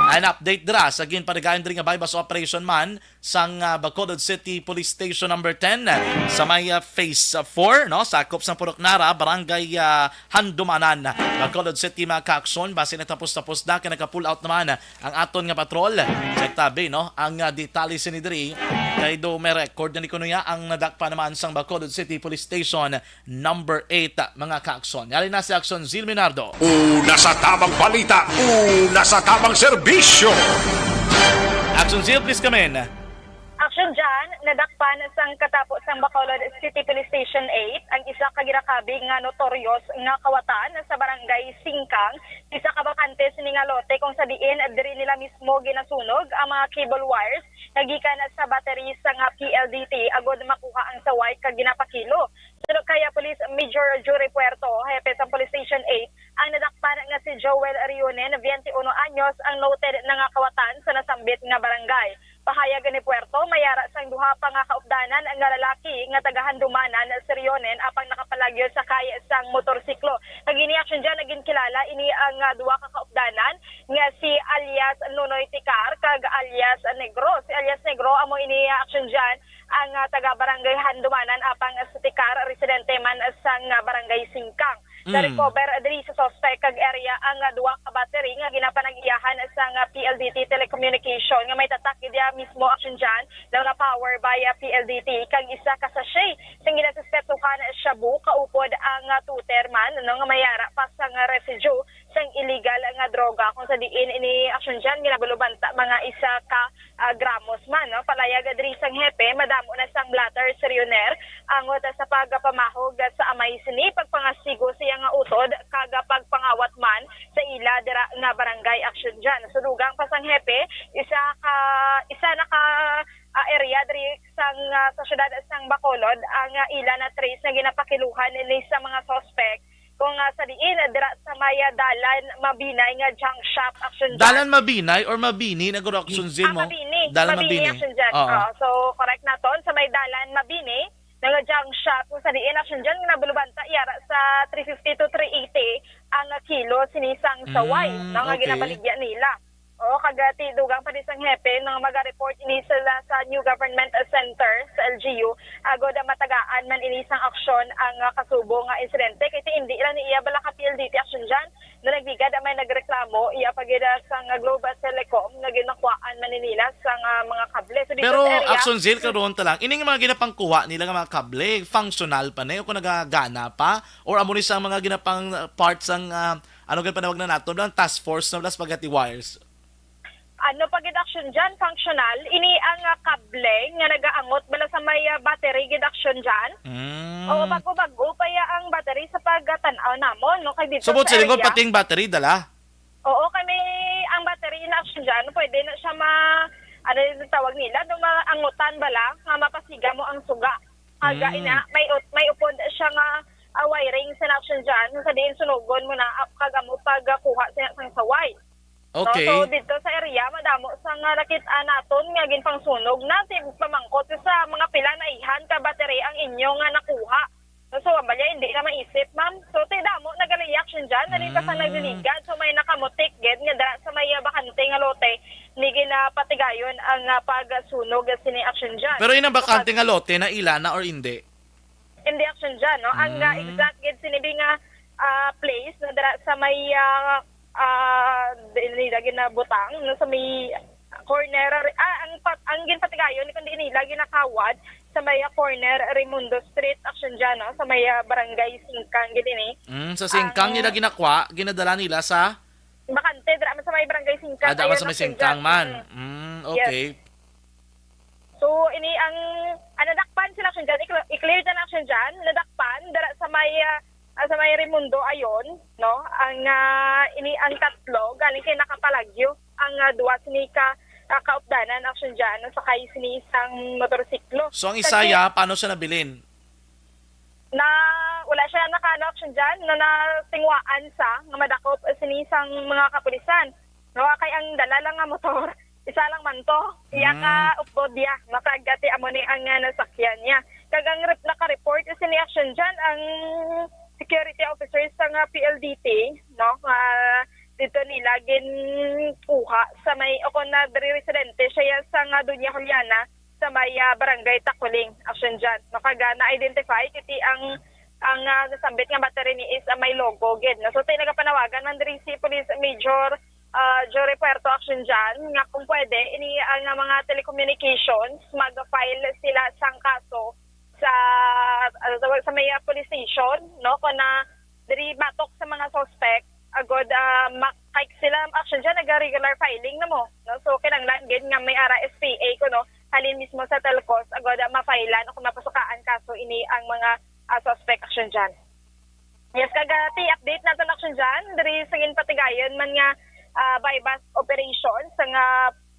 An update dira sa ginpadayon diri nga buy-bust operation man sang, ah, Bacolod City Police Station Number Ten, ah, sa may, ah, Phase, ah, four, no? Sakop sang Purok Nara, Barangay, ah, Handumanan, Bacolod City, mga ka-aksyon. Basi natapos-tapos na, kay naka-pull out naman, ah, ang aton nga patrol. Check tabi, no? Ang, ah, detalye sini diri, kay do may record na ni kuno ya ang nadakpan naman sang Bacolod City Police Station Number Eight, mga ka-aksyon. Yari na si Aksyon Zil Minardo. Una sa tabang balita, una sa tabang serbisyo. Aksyon Zil, please come in. Aksyon John, nadakpan sang katapo sang Bacolod City Police Station Eight ang isa ka ginakabig nga notorious nga kawatan sa Barangay Singkang, isa ka bakante sini nga lote kung sa diin diri nila mismo ginasunog ang mga cable wires nga gikan sa battery sang P L D T agod makuha ang saway kag ginapakilo. Suno kay Police Major Jury Puerto, hepe sang Police Station Eight, ang nadakpan nga si Joel Rion apang nakapalagyo sakay sang motorsiklo. Kag ini, Action John, naging kilala ini ang, ah, duha ka kaupdanan nga si alias Nonoy Tikar kag alias Negro. Si alias Negro amo ini, ah, Action John, ang, ah, taga Barangay Handumanan, apang si Tikar residente man sang, ah, Barangay Singkang. Mm. Na-recover diri sa suspect kag area ang, ah, duha ka battery nga ginapanag-iyahan sang, ah, P L D T Telecommunication nga may tatak gid iya mismo, Action John, nga power by, ah, P L D T, kag isa ka sachet sang ginasuspetsuhan shabu, kaupod ang, ah, tuter man, no, nga may ara pa sang residue sang illegal nga droga, kung sa diin ini, Action John, ginabalubanta mga isa ka, ah, gramos man, no? Palayag diri sang hepe, madamo na sang blotter si Rioner angot sa pagpamahog sa amay sini, pagpangastigo sa iya nga utod, kag pagpangawat man sa ila dira nga barangay, Action John. Sunugan pa sang hepe, isa ka, isa na ka, ah, area diri sang, ah, sa siyudad sang Bacolod ang, ah, ila na-trace nga ginapakiluhan ni sa mga suspect, kung, ah, sa diin, ah, dira sa may, ah, Dalan Mabinay nga junk shop, Action John. Dalan Mabinay or Mabini na guro, Action Zin? Ah, mo? Mabini. Dalan Mabini, Mabini. Action John. Oo. Ah, so, correct na ton. Sa may Dalan Mabini, nga junk shop, kung sa diin, Action John, nga nabulubanta yara sa three fifty to three eighty ang, ah, kilo sini sang saway, Mm, no, nga okay. Ginabaligya nila. Oo, kag, ah, ti-, dugang pa ni sang hepe nga maga-report ini sila sa New Government Center sa L G U, agod, ah, matagaan man ini sang aksyon ang, ah, kasubo nga insidente. Kay ti hindi lang ni iya bala ka P L D T, Action John, nga nagbigad ang may nagreklamo, iya pa gid, ah, sang, ah, Globe Telecom nga ginakuhaan man ni nila sang, ah, mga kable. So, dito Pero, sa area, Action Zil, karon ta lang, ining mga ginapangkuha nila nga mga kable, functional pa ni o kung nagagana pa? Or amo ni sa mga ginapang, ah, part sang, ah, ano gid panawag na nato, ang task force na wala spaghetti wires? Ano pa gid, Action John, functional? Ini ang, ah, kable nga nagaangot bala sa may, ah, battery gid, Action John? Mm. Oo, bago-bago pa ya ang battery sa pagkatan-aw namon, no? Kay dito So, buot sa silingon, area, pati ang battery, dala? Oo, kay may, ang battery na, Action John, pwede na siya ma-, ano yung tawag nila, no, maangutan bala, nga mapasiga mo ang suga. Aga, Mm. ina, may ut-, may upod siya nga, ah, wiring sa, Action John, sa diin sunugon mo na, ap-, kag amo pagkuha sa sang saway. No? Okay. So, dito sa area, madamo sa nga nakit-, ah, naton nga ginpangsunog na si pamangkot sa mga pila na ihan ka battery ang inyo nga nakuha. So, so, ang balya, hindi na maisip, ma'am. So, ti damo nag-reaction dyan. Nalin pa sa Mm. nagdiligad. So, may nakamutik, gid, nga dara sa may, ah, bakante nga lote, ni ginapatigayon ang, ah, pagsunog sini, Action John. Pero inang So, bakante pag- nga lote, naila na or hindi? Hindi, Action John, no? Ang, ah, Mm. exact gid sini bi nga, ah, place na dira sa may, ah, ah, di nila ginabutang, no, sa may corner, ah, ang pat-, ang ginpatigayon, kundi nila ginakawad sa may, ah, corner Raimundo Street, Action John, no, sa may, ah, Barangay Singkang gid ini. Mm, sa Singkang Ang nila ginakwa, ginadala nila sa Bakante, dira man sa may Barangay Singkang. Ah, dira man Ayan, sa may Action Singkang John. man. Mm. Mm, Yes. okay. So, ini ang, ang nadakpan sila, Action John, i-cl-, i-clear na, Action John, nadakpan dira sa may, ah, ah, sa may Raimundo ayon, no? Ang, ah, ini ang tatlo, galing kay nakapalagyo ang, ah, duwa sini ka, ah, kaupdanan, Action John, sakay sini isang motorsiklo. So, ang Kasi isa ya, paano siya nabilin? Na wala siya nakaano, Action John, na natingwaan sa nga madakop sini sang mga kapulisan. No, kay ang dala lang nga motor, isa lang man to. Iya ka Mm. upod niya, makagati amo ni ang, ah, nasakyan niya. Kag ang rep-, naka-report sini, Action John, ang security officers sa nga P L D T, no, nga dito nila ginkuha sa may, o kung na diri residente siya sa nga Doña Juliana, sa may, ah, Barangay Takuling, Action John. No, kag, ah, na-identify kiti ang, ang, ah, nasambit nga battery ni is, ah, may logo gid, no? So, ti nagapanawagan man diri si Police Major, ah, Jory Puerto, Action John, nga kung pwede, ini ang, ah, mga telecommunications, mag-file sila sang kaso sa, ano tawag, sa may, ah, police station, no? Kung na diri batok sa mga suspect, agod, ah, ma-, kay sila, Action John, naga-regular filing na mo, no? So, kinahanglan gid nga may ara S P A kuno, halin mismo sa Telcos, agod, ah, ma-filean o kung mapasukaan kaso ini ang mga, ah, suspect, Action John. Yes, kag, ah, ti update naton, Action John, diri sa ginpatigayon man nga, ah, buy-bust operation sa nga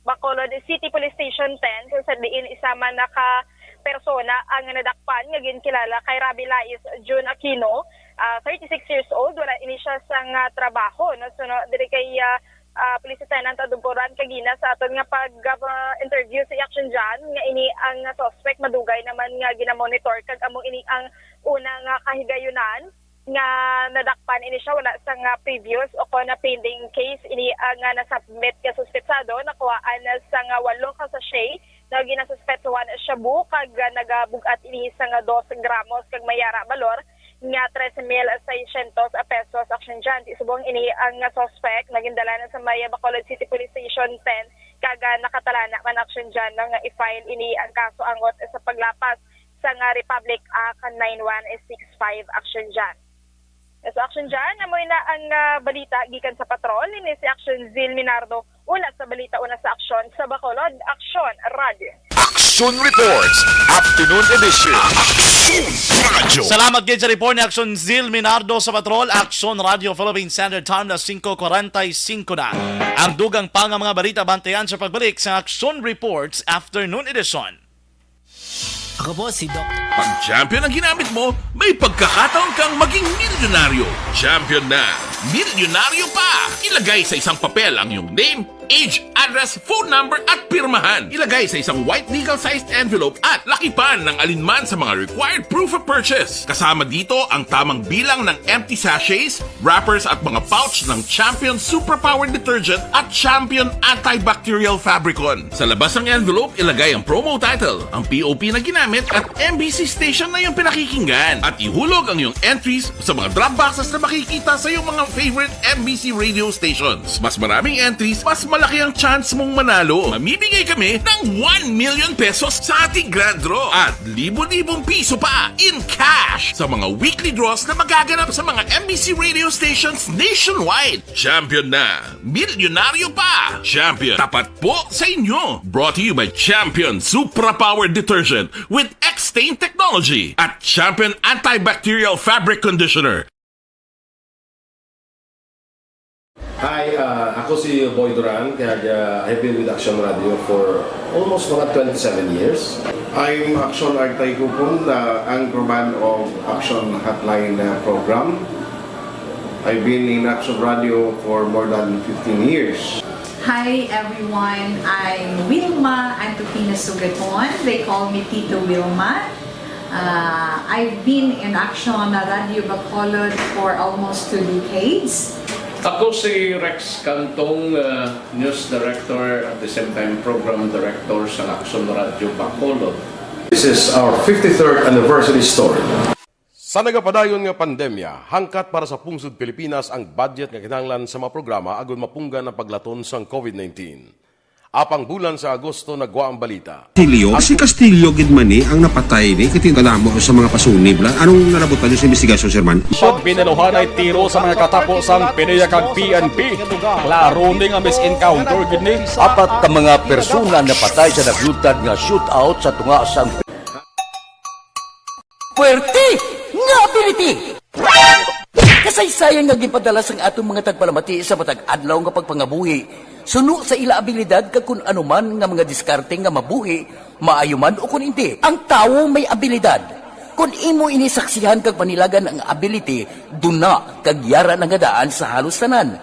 Bacolod City Police Station ten, kung sa diin isa man na ka persona ang nadakpan nga ginkilala kay Rabi Lais June Aquino, ah, thirty-six years old, wala ini siya sang, ah, trabaho, no? So, no, diri kay, ah, ah, Police Lieutenant Adugboran kagina sa aton nga pag, ah, interview sa Action John nga ini ang suspect madugay naman nga ginamonitor kag amo ini ang Una nga kahigayunan nga nadakpan ini siya, wala sa nga previous o kon na pending case ini, ah, nga nasubmit nga suspetsado, nakuhaan na sa nga walo ka sachet nga ginasuspetsahan shabu kag, ah, nagabug-at ini sa nga dos gramos kag may ara balor nga trese mil seiscientos pesos. Action dyan, subong ini ang, ah, suspect nagindala na sa may Bacolod City Police Station ten kag, ah, nakatalana man. Action dyan nga i-file ini ang kaso angot sa paglapas sa nga Republic Act nine one six five. Action dyan. So, Action dyan, amoy na ang, ah, balita gikan sa patrol. Ini si Action Zil Minardo. Una sa balita, una sa aksyon sa Bacolod, Action Radio. Action Reports, Afternoon Edition. Action Radio. Salamat gid sa report ni Action Zil Minardo sa Patrol. Action Radio Philippine Standard Time na singko kwarenta y singko na. Ang dugang pa nga mga balita bantayan sa pagbalik sa Action Reports Afternoon Edition. Ako po si Doc. Pag Champion ang ginamit mo, may pagkakataon kang maging milyonaryo. Champion na, milyonaryo pa! Ilagay sa isang papel ang iyong name, age, address, phone number, at pirmahan. Ilagay sa isang white legal-sized envelope at lakipan ng alinman sa mga required proof of purchase. Kasama dito ang tamang bilang ng empty sachets, wrappers, at mga pouch ng Champion Superpower Detergent at Champion Antibacterial Fabricon. Sa labas ng envelope, ilagay ang promo title, ang P O P na ginamit, at M B C station na iyong pinakikinggan. At ihulog ang iyong entries sa mga drop boxes na makikita sa iyong mga favorite M B C radio stations. Mas maraming entries, mas malaki ang chance mong manalo. Mamimigay kami ng one million pesos sa ating grand draw at libo-libong piso pa in cash sa mga weekly draws na magaganap sa mga M B C radio stations nationwide. Champion na! Milyonaryo pa! Champion, tapat po sa inyo! Brought to you by Champion Supra Power Detergent with X-Stain Technology at Champion Antibacterial Fabric Conditioner. Hi, ah, ako si Boy Duran, kag, ah, I've been with Action Radio for almost mga twenty-seven years. I'm Action Artay Kupon, the anchorman of Action Hotline, uh, program. I've been in Action Radio for more than fifteen years. Hi everyone, I'm Wilma Antupina Sugaton. They call me Tito Wilma. Uh, I've been in Action Radio Bacolod for almost two decades. Ako si Rex Cantong, uh, news director, at the same time program director sa Action Radio Bacolod. This is our fifty-third anniversary story. Sa nagapadayon nga pandemya, hangkat para sa pungsod Pilipinas ang budget nga kinahanglan sa mga programa agud mapunggan ang paglaton sang COVID nineteen. Apang bulan sa Agosto nagwa ang balita. Castillo, si Castillo gid man ni ang napatay ni, kay tinadamo sa mga pasunib lang. Anong nalabutan niyo sa investigasyon, Sir Man? Siya binaluhanay tiro sa mga katapo sang PDEA kag P N P. Klaro ni nga mis-encounter gid ni. Apat ka mga persona napatay sa naglutad nga shootout sa tunga sang Puwerte nga ability! Kasaysayan nga ginpadala sang aton mga tagpalamati sa matag adlaw nga pagpangabuhi, suno sa ila abilidad kag kun ano man nga mga diskarte nga mabuhi, maayo man o kun indi. Ang tawo may abilidad. Kun imo ini saksihan kag panilagan ang ability, duna kag yara na nga daan sa halos tanan.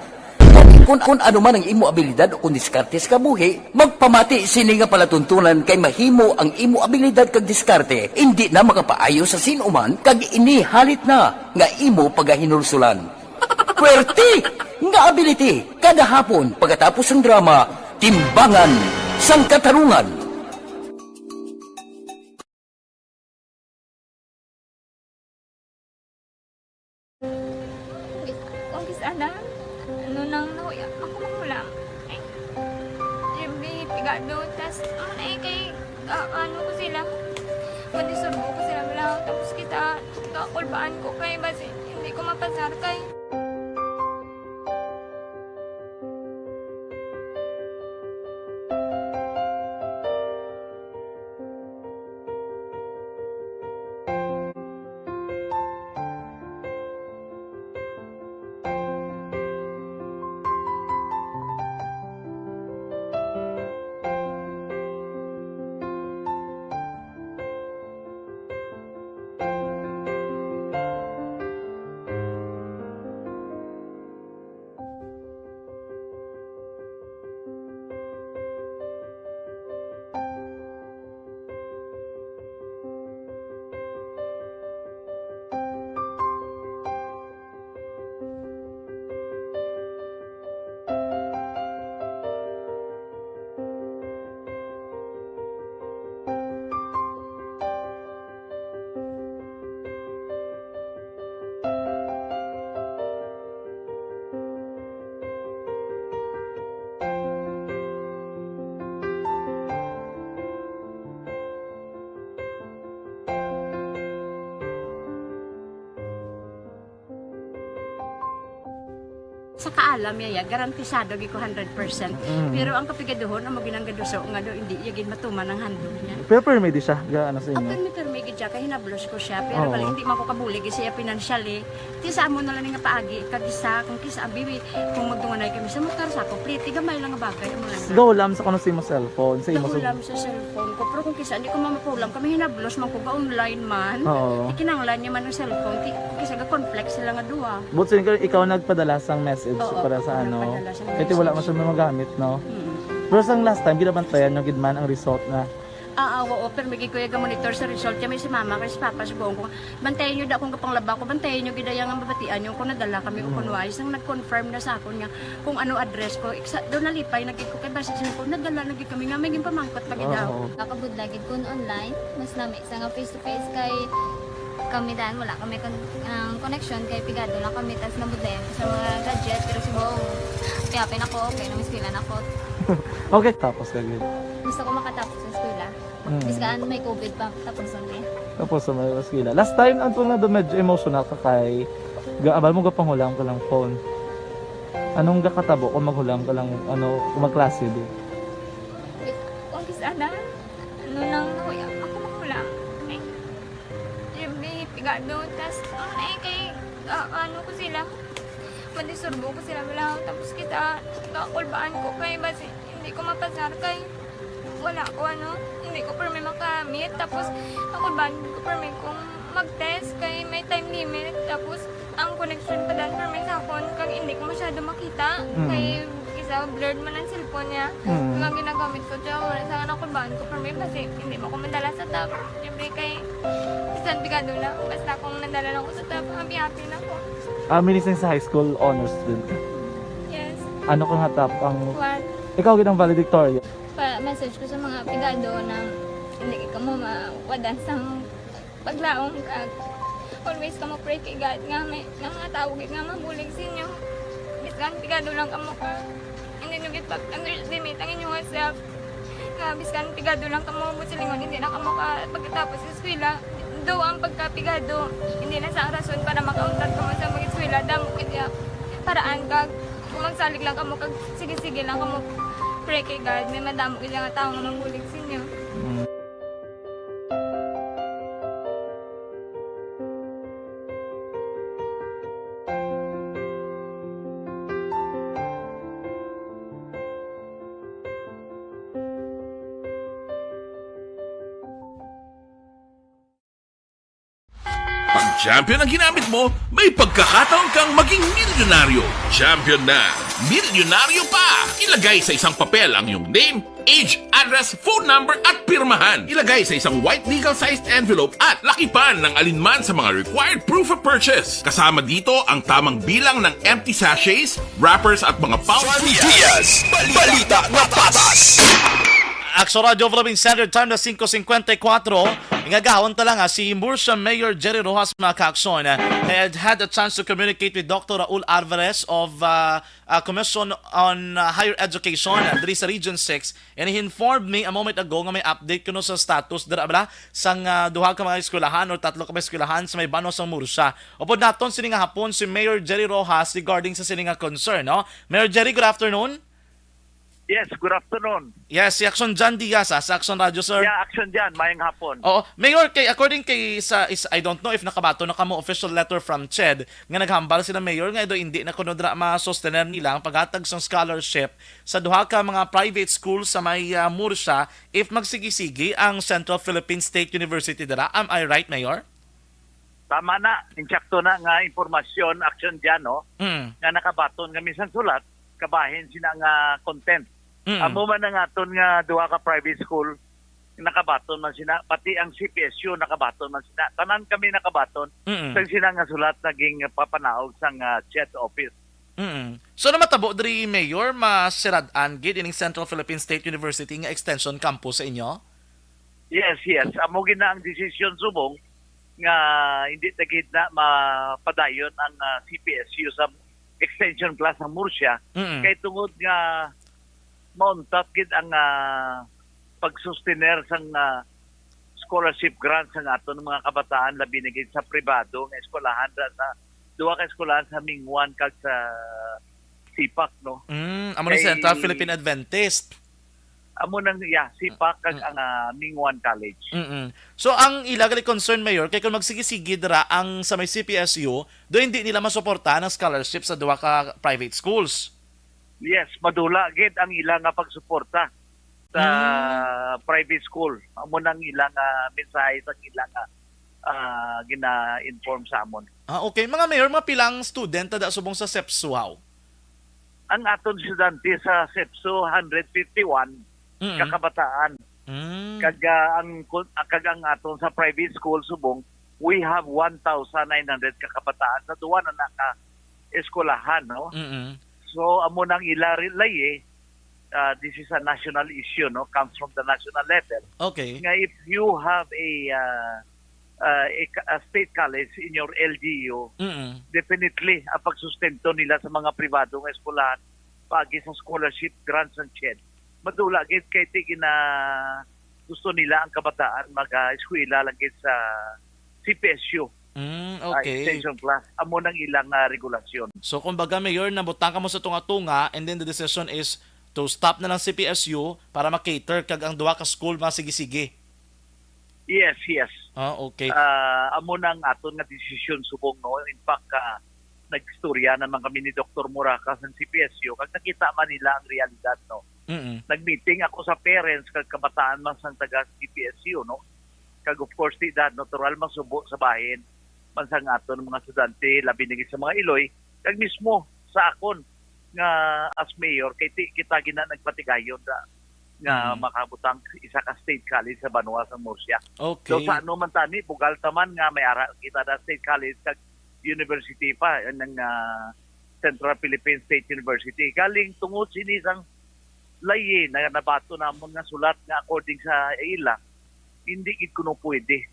Kun, kun ano man ang imo abilidad o kun diskarte sa kabuhi, magpamati sini nga palatuntunan, kay mahimo ang imo abilidad kag diskarte indi na makapaayo sa sin-o man, kag ini halit na nga imo pagahinulsulan. Puwerte nga ability, kada hapon pagkatapos sang drama, Timbangan sang Katarungan. Kung kis-, kung kis-, ana, ano nang nahuya, ako manghulam. Ay, Jimmy, pigado, tas, ano na eh, kay, ah, ano ko sila, kung isurbo ko sila, wala, tapos kita, kakulbaan ko kay, basi, hindi ko mapasar kay. Sa kaalam niya, ya, garantisado gid ko hundred percent. Mm. Pero ang kapigaduhon, amo ginang gaduso nga do, hindi niya gid matuman ang handog niya. Pero permi di siya, ga, ano sa inyo? Permi, permi gid siya, kay hinablos ko siya. Pero Oo. bali, hindi man ko kabulig siya financially. Ti sa amo na lang nga paagi, kag isa, kung kisa, ang bibi, kung magdunganay kami sa motor, sa ako, pliti, gamay lang nga bagay, amo lang. Go, lam sa kuno sa imo cellphone, sa imo Go, sa lam sa cellphone ko. Pero kung kisa, hindi ko mamapulam, kami hinablos man ko, ga-online man. Oo. Ikinanglan niya man ang cellphone, ti, kung kisa, ga-conflict sila nga duwa. But sin-, ikaw nagpadala sang message Oo, para sa ako ano? nagpadala sang Kaya wala message. man siya magamit, no? Mm. Pero sang last time, ginabantayan nyo gid man ang result na? Ah, ah, oo, pero may gikuya ga-monitor sa result. Kaya may si mama, kay si papa, si buong ko. Bantayan nyo da kung kapanglaba ko, bantayan nyo gid ang mabatian nyo kung nadala kami o Mm. kung wais. Ang nag-confirm na sa akon nga kung ano address ko. Iksa, doon nalipay na gid ko kay basta siya ko, nadala na gid kami nga may ginpamangkot pa gid daw. Oo. Nakabudlay gid kun online, mas nami sa nga face to face kay kami dan wala kami kon-, ang connection kay pigado lang kami tas nabudlayan ko sa mga gadget pero si Bong, happy na ko, okay na, miskilan ako. Okay, tapos ka gid. Gusto ko makatapos sa eskwela. Mm. Bis kaan may covid pa, tapos ang eh. Tapos sa mga eskwela. Last time, ang tunga do medyo emotional ka kay ga-, abal mo gapanghulam ka lang phone. Anong gakatabo kung maghulam ka lang, ano, kung magklase di? Kung kis-a na, ano lang, nahuya ako maghulam. Eh, Jimmy, pigado, tas, ano na eh, kay, ah, ano ko sila, madisturbo ko sila, wala, tapos kita, kakulbaan ko kay, basi, hindi ko mapasar kay, wala ko, ano, hindi ko permi makamit, tapos, kakulbaan ko permi kung mag-test kay may time limit, tapos, ang connection pa dan permi sa akon, kag hindi ko masyado makita, Mm. kay, isa, blurred man ang cellphone niya, Mm. kag ang ginagamit ko, tiyan, wala sa kakulbaan ko permi, basi, hindi mo ko madala sa top, siyempre kay, bisan pigado na, basta kung nadala lang ko sa top, happy-happy na ko. Ah, minising sa high school, honors student ka? Yes. Ano ka nga top ang One. Ikaw gid ang valedictorian? Pa-message ko sa mga pigado na hindi ka mo mawadan sang paglaom kag always ka mo pray kay God nga may, nga mga tawo gid nga mabulig sa inyo. Bisan pigado lang kamo ka, hindi nyo gid pag-underestimate ang inyong self. Nga bisan pigado lang kamo mo silingon, hindi na kamo ka pagkatapos sa eskwela. Do ang pagkapigado, hindi na sa rason para makauntat kamo sa mag-eskwela. Damo gid ya paraan kag kung magsalig lang kamo kag sige-sige lang kamo pray kay God, may madamo gid nga tawo nga mabulig sa inyo. Mm. Pag champion ang ginamit mo, may pagkakataon kang maging milyonaryo. Champion na, milyonaryo pa! Ilagay sa isang papel ang iyong name, age, address, phone number, at pirmahan. Ilagay sa isang white legal-sized envelope at lakipan ng alinman sa mga required proof of purchase. Kasama dito ang tamang bilang ng empty sachets, wrappers, at mga pouch. Farmy Diaz, balita na patas. Action Radio Philippine Standard Time na singko singkwenta y kuwatro. Ngagahon ta lang, ah, si Murcia Mayor Jerry Rojas, mga ka-aksyon, ah, had, had a chance to communicate with Doctor Raul Alvarez of, ah, ah, Commission on, ah, Higher Education, ah, diri sa Region six, and he informed me a moment ago nga may update kuno sa status dira bala sang, ah, duha ka mga eskwelahan or tatlo ka mga eskwelahan sa may banos sang Murcia. Upod naton sini nga hapon si Mayor Jerry Rojas regarding sa sini nga concern, no? Mayor Jerry, good afternoon. Yes, good afternoon. Yes, si Action John Diaz, ah, sa Action Radio, sir. Yeah, Action John, mayang hapon. Oo. Mayor, kay, according kay sa, is, I don't know if nakabaton na kamo official letter from CHED nga naghambal sila, Mayor, nga daw hindi na kuno dira ma-sustener nila ang paghatag sang scholarship sa duha ka mga private school sa may, ah, Murcia if magsigi-sigi ang Central Philippine State University dira. Am I right, Mayor? Tama na, insakto na nga impormasyon, Action John, no? Mm. Nga nakabaton kami sa sulat, kabahin sina nga content. Mm. Amo man ang aton nga duha ka private school, nakabaton man sina, pati ang C P S U nakabaton man sina. Tanan kami nakabaton Mm. sa sina nga sulat naging papanaog sang, ah, CHED office. Mm. So, namatabo diri, Mayor, masirad-an gid ining Central Philippine State University nga extension campus sa inyo? Yes, yes. Amo gid na ang desisyon subong nga hindi na gid na mapadayon ang, ah, C P S U sa extension class sa Murcia. Mm. Kay tungod nga mauntat gid ang, ah, pagsustener sang, ah, scholarship grants sang aton mga kabataan, labi na gid sa pribado nga eskwelahan ra sa duha ka eskwelahan sa Mingwan kag sa CPAC, no? Mm, amo ni Kay Central Philippine Adventist. Amo nang, yeah, CPAC kag Mm. ang, ah, Mingwan College. Mm-mm. So ang ila gali concern, Mayor, kay kung magsigi-sige dira ang sa may C P S U, do hindi nila masuportahan ang scholarship sa duha ka private schools. Yes, madula gid ang ila nga pagsuporta sa Mm. private school. Amo nang ila nga mensahe sa ila nga, ah, gina-inform sa amon. Ah, okay. Mga Mayor, mga pilang student na subong sa sepso, haw? Ang aton estudyante sa sepso, hundred fifty-one Mm. ka kabataan. Mm. Kag, ah, ang kun-, ah, kag ang aton sa private school subong, we have one thousand nine hundred ka kabataan sa duwa na naka eskwelahan, no? Mm-mm. So, amo nang ila ri-, lay, eh, ah, this is a national issue, no? Comes from the national level. Okay. Nga if you have a, ah, ah, a, a state college in your L G U, Mm-mm. definitely, ang pagsustento nila sa mga pribado nga eskwelahan, paagi sa scholarship, grants, and CHED, madula gid kay ti gina-, gusto nila ang kabataan mag-eskwela lang gid sa C P S U. Mm, ah, okay. Extension class. Amo nang ilang, ah, regulasyon. So, kumbaga, Mayor, nabutang kamo sa tunga-tunga, and then the decision is to stop na lang C P S U para ma-cater kag ang duha ka school mga sige-sige. Yes, yes. Ah, okay. Ah, amo nang aton nga desisyon subong, no. In fact, ah, nag-istorya naman kami ni Doktor Muraca sa C P S U, kag nakita man nila ang realidad, no. Mm-mm. Nag-meeting ako sa parents kag kabataan man sang taga C P S U, no. Kag of course, ti dad, natural, masubo sa bahin man sang aton mga estudyante, labi na gid sa mga iloy, kag mismo sa akon nga as mayor, kay ti kita gina nagpatigayon da nga Mm. makabutang isa ka state college sa banwa sa Murcia. Okay. So, sa ano man tani, bugal ta man nga may ara kita da state college kag university pa, ang, ah, Central Philippine State University. Galing tungod sini sang layi na nabato namon nga sulat nga according sa ila, hindi gid kuno pwede.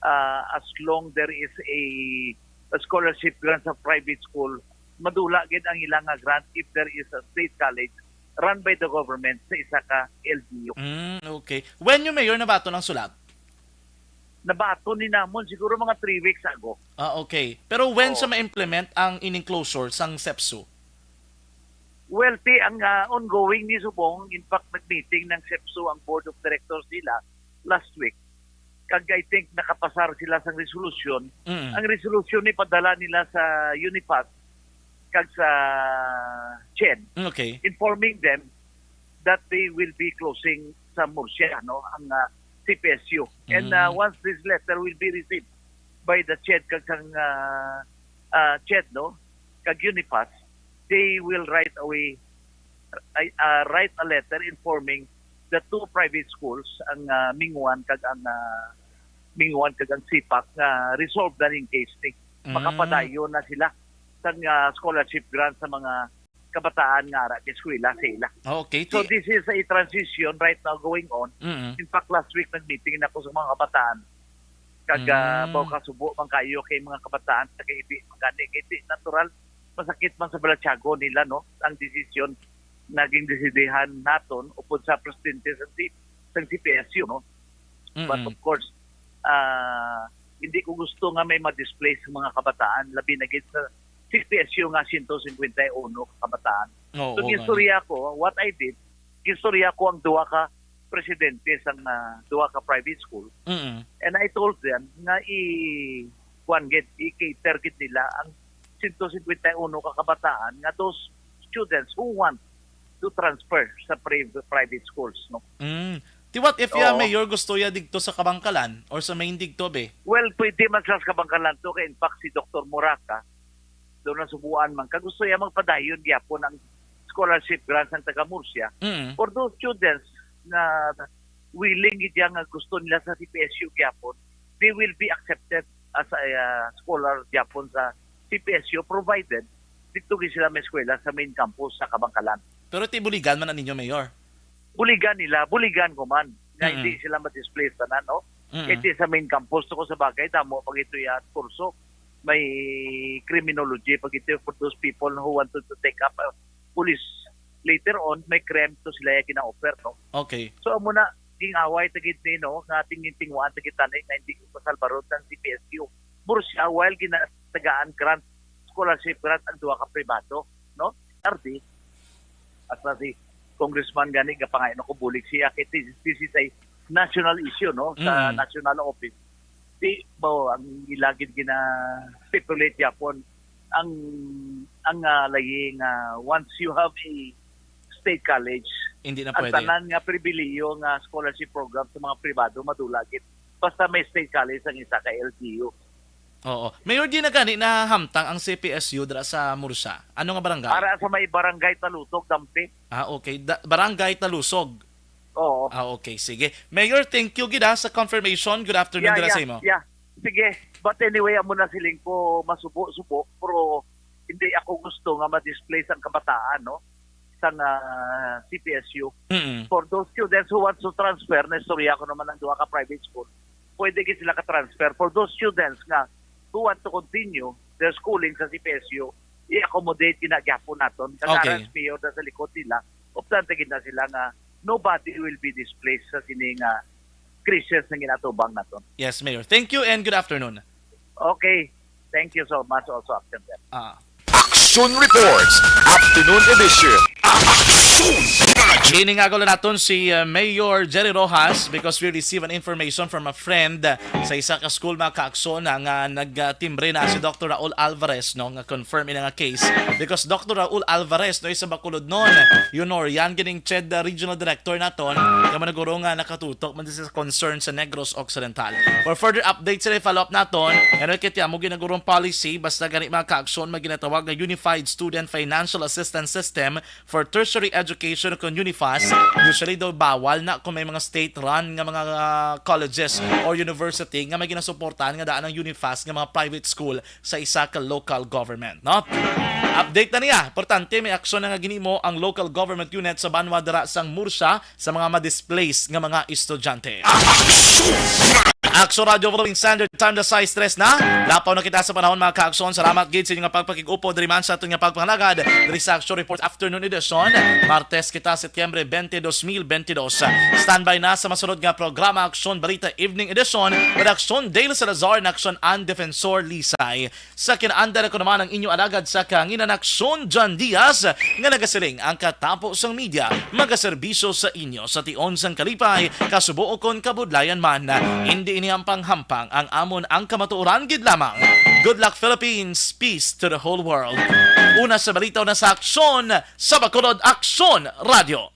Ah, as long there is a, a scholarship grant sa private school, madula gid ang ila nga grant if there is a state college run by the government sa isa ka L G U. Mm, okay. When yung mayor nabaton ang sulat? Nabaton ni namon siguro mga three weeks ago. Ah, okay. Pero when Oo. sa ma-implement ang ining closure sang sepso? Well, ti, ang, ah, ongoing ni subong, in fact, nag-meeting ng sepso ang board of directors nila last week. Kag I think nakapasar sila sang resolusyon. Mm. Ang resolusyon ni padala nila sa UNIFAS kag sa CHED, Mm, okay. informing them that they will be closing sa Murcia, no, ang, ah, C P S U. And, ah, Mm. once this letter will be received by the CHED kag sang, ah, ah, CHED, no, kag UNIFAS, they will right away, uh, uh, write a letter informing the two private schools, ang, ah, Mingwan kag ang, ah, Mingwan kag ang CPAC, nga resolve na ning case ni. Mm. Makapadayon na sila sang, ah, scholarship grant sa mga kabataan nga ara sa eskwela sa ila. Okay, So, ti- this is a transition right now going on. Mm. In fact, last week nag-meeting ako sa mga kabataan. Kag, ah, Mm. baw kasubo man kayo kay mga kabataan sa kaibi, magani kay di natural, masakit man sa balatyago nila, no, ang desisyon naging desidihan naton upod sa presidente sa C-, sa C P S U, no. But Mm-mm. of course, ah, hindi ko gusto nga may ma-displace ang mga kabataan, labi na gid sa C P S U nga siyento singkwenta y uno ka kabataan. Oo, So, nga. Gistorya ko, what I did, gistorya ko ang duha ka presidente sang, ah, duha ka private school. Mm. And I told them nga i-, kuwan gid, i-cater gid nila ang siyento singkwenta y uno ka kabataan nga those students who want to transfer sa pri-, private schools, no? Mm. Ti what if ya Oo. mayor gusto ya digto sa Kabangkalan or sa main digto, be? Well, pwede man sa Kabangkalan to, kay in fact si Doktor Muraca, doon nasubuan man. Kag gusto ya magpadayon gyapon ang scholarship grants ng taga Murcia. Mm. For those students na willing gid ya nga gusto nila sa C P S U gyapon, they will be accepted as a, uh, scholar gyapon sa C P S U, provided dito gid sila may eskwela sa main campus sa Kabangkalan. Pero ti buligan man na ninyo, Mayor? Buligan nila, buligan ko man. Nga Mm. hindi sila ma-displace tanan, no? Mm. Iti sa main campus to ko sa bagay, damo pag ito ya kurso. May criminology pag ito for those people who wanted to take up a police. Later on, may crime to sila ya gina-offer, no? Okay. So, amo na, ging-away ta gid ni, no, nga tingin-tingwaan ta gid tani nga hindi ko masalbaron ang C P S U. Murcia, while ginatagaan grant, scholarship grant ang duha ka pribado, no? R D, hasta si Congressman gani, gapangayo ko bulig siya kay this, this is a national issue, no, sa Mm. national office. Di ba, ang ilagid gina-stipulate yapon ang, ang, ah, layi nga once you have a state college, Hindi na ang pwede. tanan nga pribilihiyo nga scholarship program sa mga pribado madula gid basta may state college ang isa ka L G U. Oo. Mayor, di na gani nahamtang ang C P S U dira sa Murcia? Ano nga barangay? Ara sa may Barangay Talusog, Dampi. Ah, okay. Da- Barangay Talusog. Oo. Ah, okay. Sige. Mayor, thank you gid, ah, sa confirmation. Good afternoon Yeah, dira sa yeah, imo. yeah. Sige. But anyway, amo na siling ko masubo-subo, pero hindi ako gusto nga ma-displace ang kabataan, no? Sang, ah, C P S U. Mm. For those students who want to transfer, na istorya ko naman ang duha ka private school, pwede gid sila ka-transfer. For those students nga who want to continue their schooling sa C P S U, i-accommodate gina gyapon naton. Kag Okay. Ara sa mayor na sa likod nila, optante gid na sila nga nobody will be displaced sa sini nga crisis nga ginatubang naton. Yes, Mayor. Thank you and good afternoon. Okay. Thank you so much also, Action Rep. Ah. Action Reports, Afternoon Edition. Action! Giningagaw na naton si, uh, Mayor Jerry Rojas because we receive an information from a friend, uh, sa isa ka school, mga ka-aksyon, nga nagtimbre na si Doctor Raul Alvarez, no, nga confirm ina nga case because Doctor Raul Alvarez, no, isa Bacolodnon, Yunor, yan gining CHED, uh, Regional Director naton, kamo na guro nga nakatutok man sa concern sa Negros Occidental. For further updates, sila follow up naton. Ano kiti amo ginagurong policy, basta gani, mga ka-aksyon, may ginatawag nga Unified Student Financial Assistance System for Tertiary Education o kon UNIFAS. Usually daw bawal na kung may mga state-run nga mga, ah, colleges or university nga may ginasuportahan nga daan ang UNIFAS nga mga private school sa isa ka local government, no? Update na niya. Importante, may aksyon na nga ginimo ang local government unit sa banwa dira sang Murcia sa mga ma-displace nga mga estudyante. Action Radio Following Standard Time, the size tres na. Lapaw na kita sa panahon, mga ka-aksyon. Salamat gid sa inyo nga pagpakig-upod diri man sa aton nga pagpangalagad diri sa Action Report Afternoon Edition. Martes kita, Setyembre twenty, dos mil bentidós. Standby na sa masunod nga programa, Action Balita Evening Edition, with Action Dale Salazar and Action Ann Defensor Lisay. Sa kinaandan, ako naman ang inyo alagad sa kahanginan, Action John Diaz, nga nagasiling ang katapo sang media, magaserbisyo sa inyo sa tion sang kalipay, kasubo o kon kabudlayan man. Hindi ini hampang-hampang ang amon, ang kamatuoran gid lamang. Good luck, Philippines. Peace to the whole world. Una sa balita, una sa aksyon, sa Bacolod, Aksyon Radio.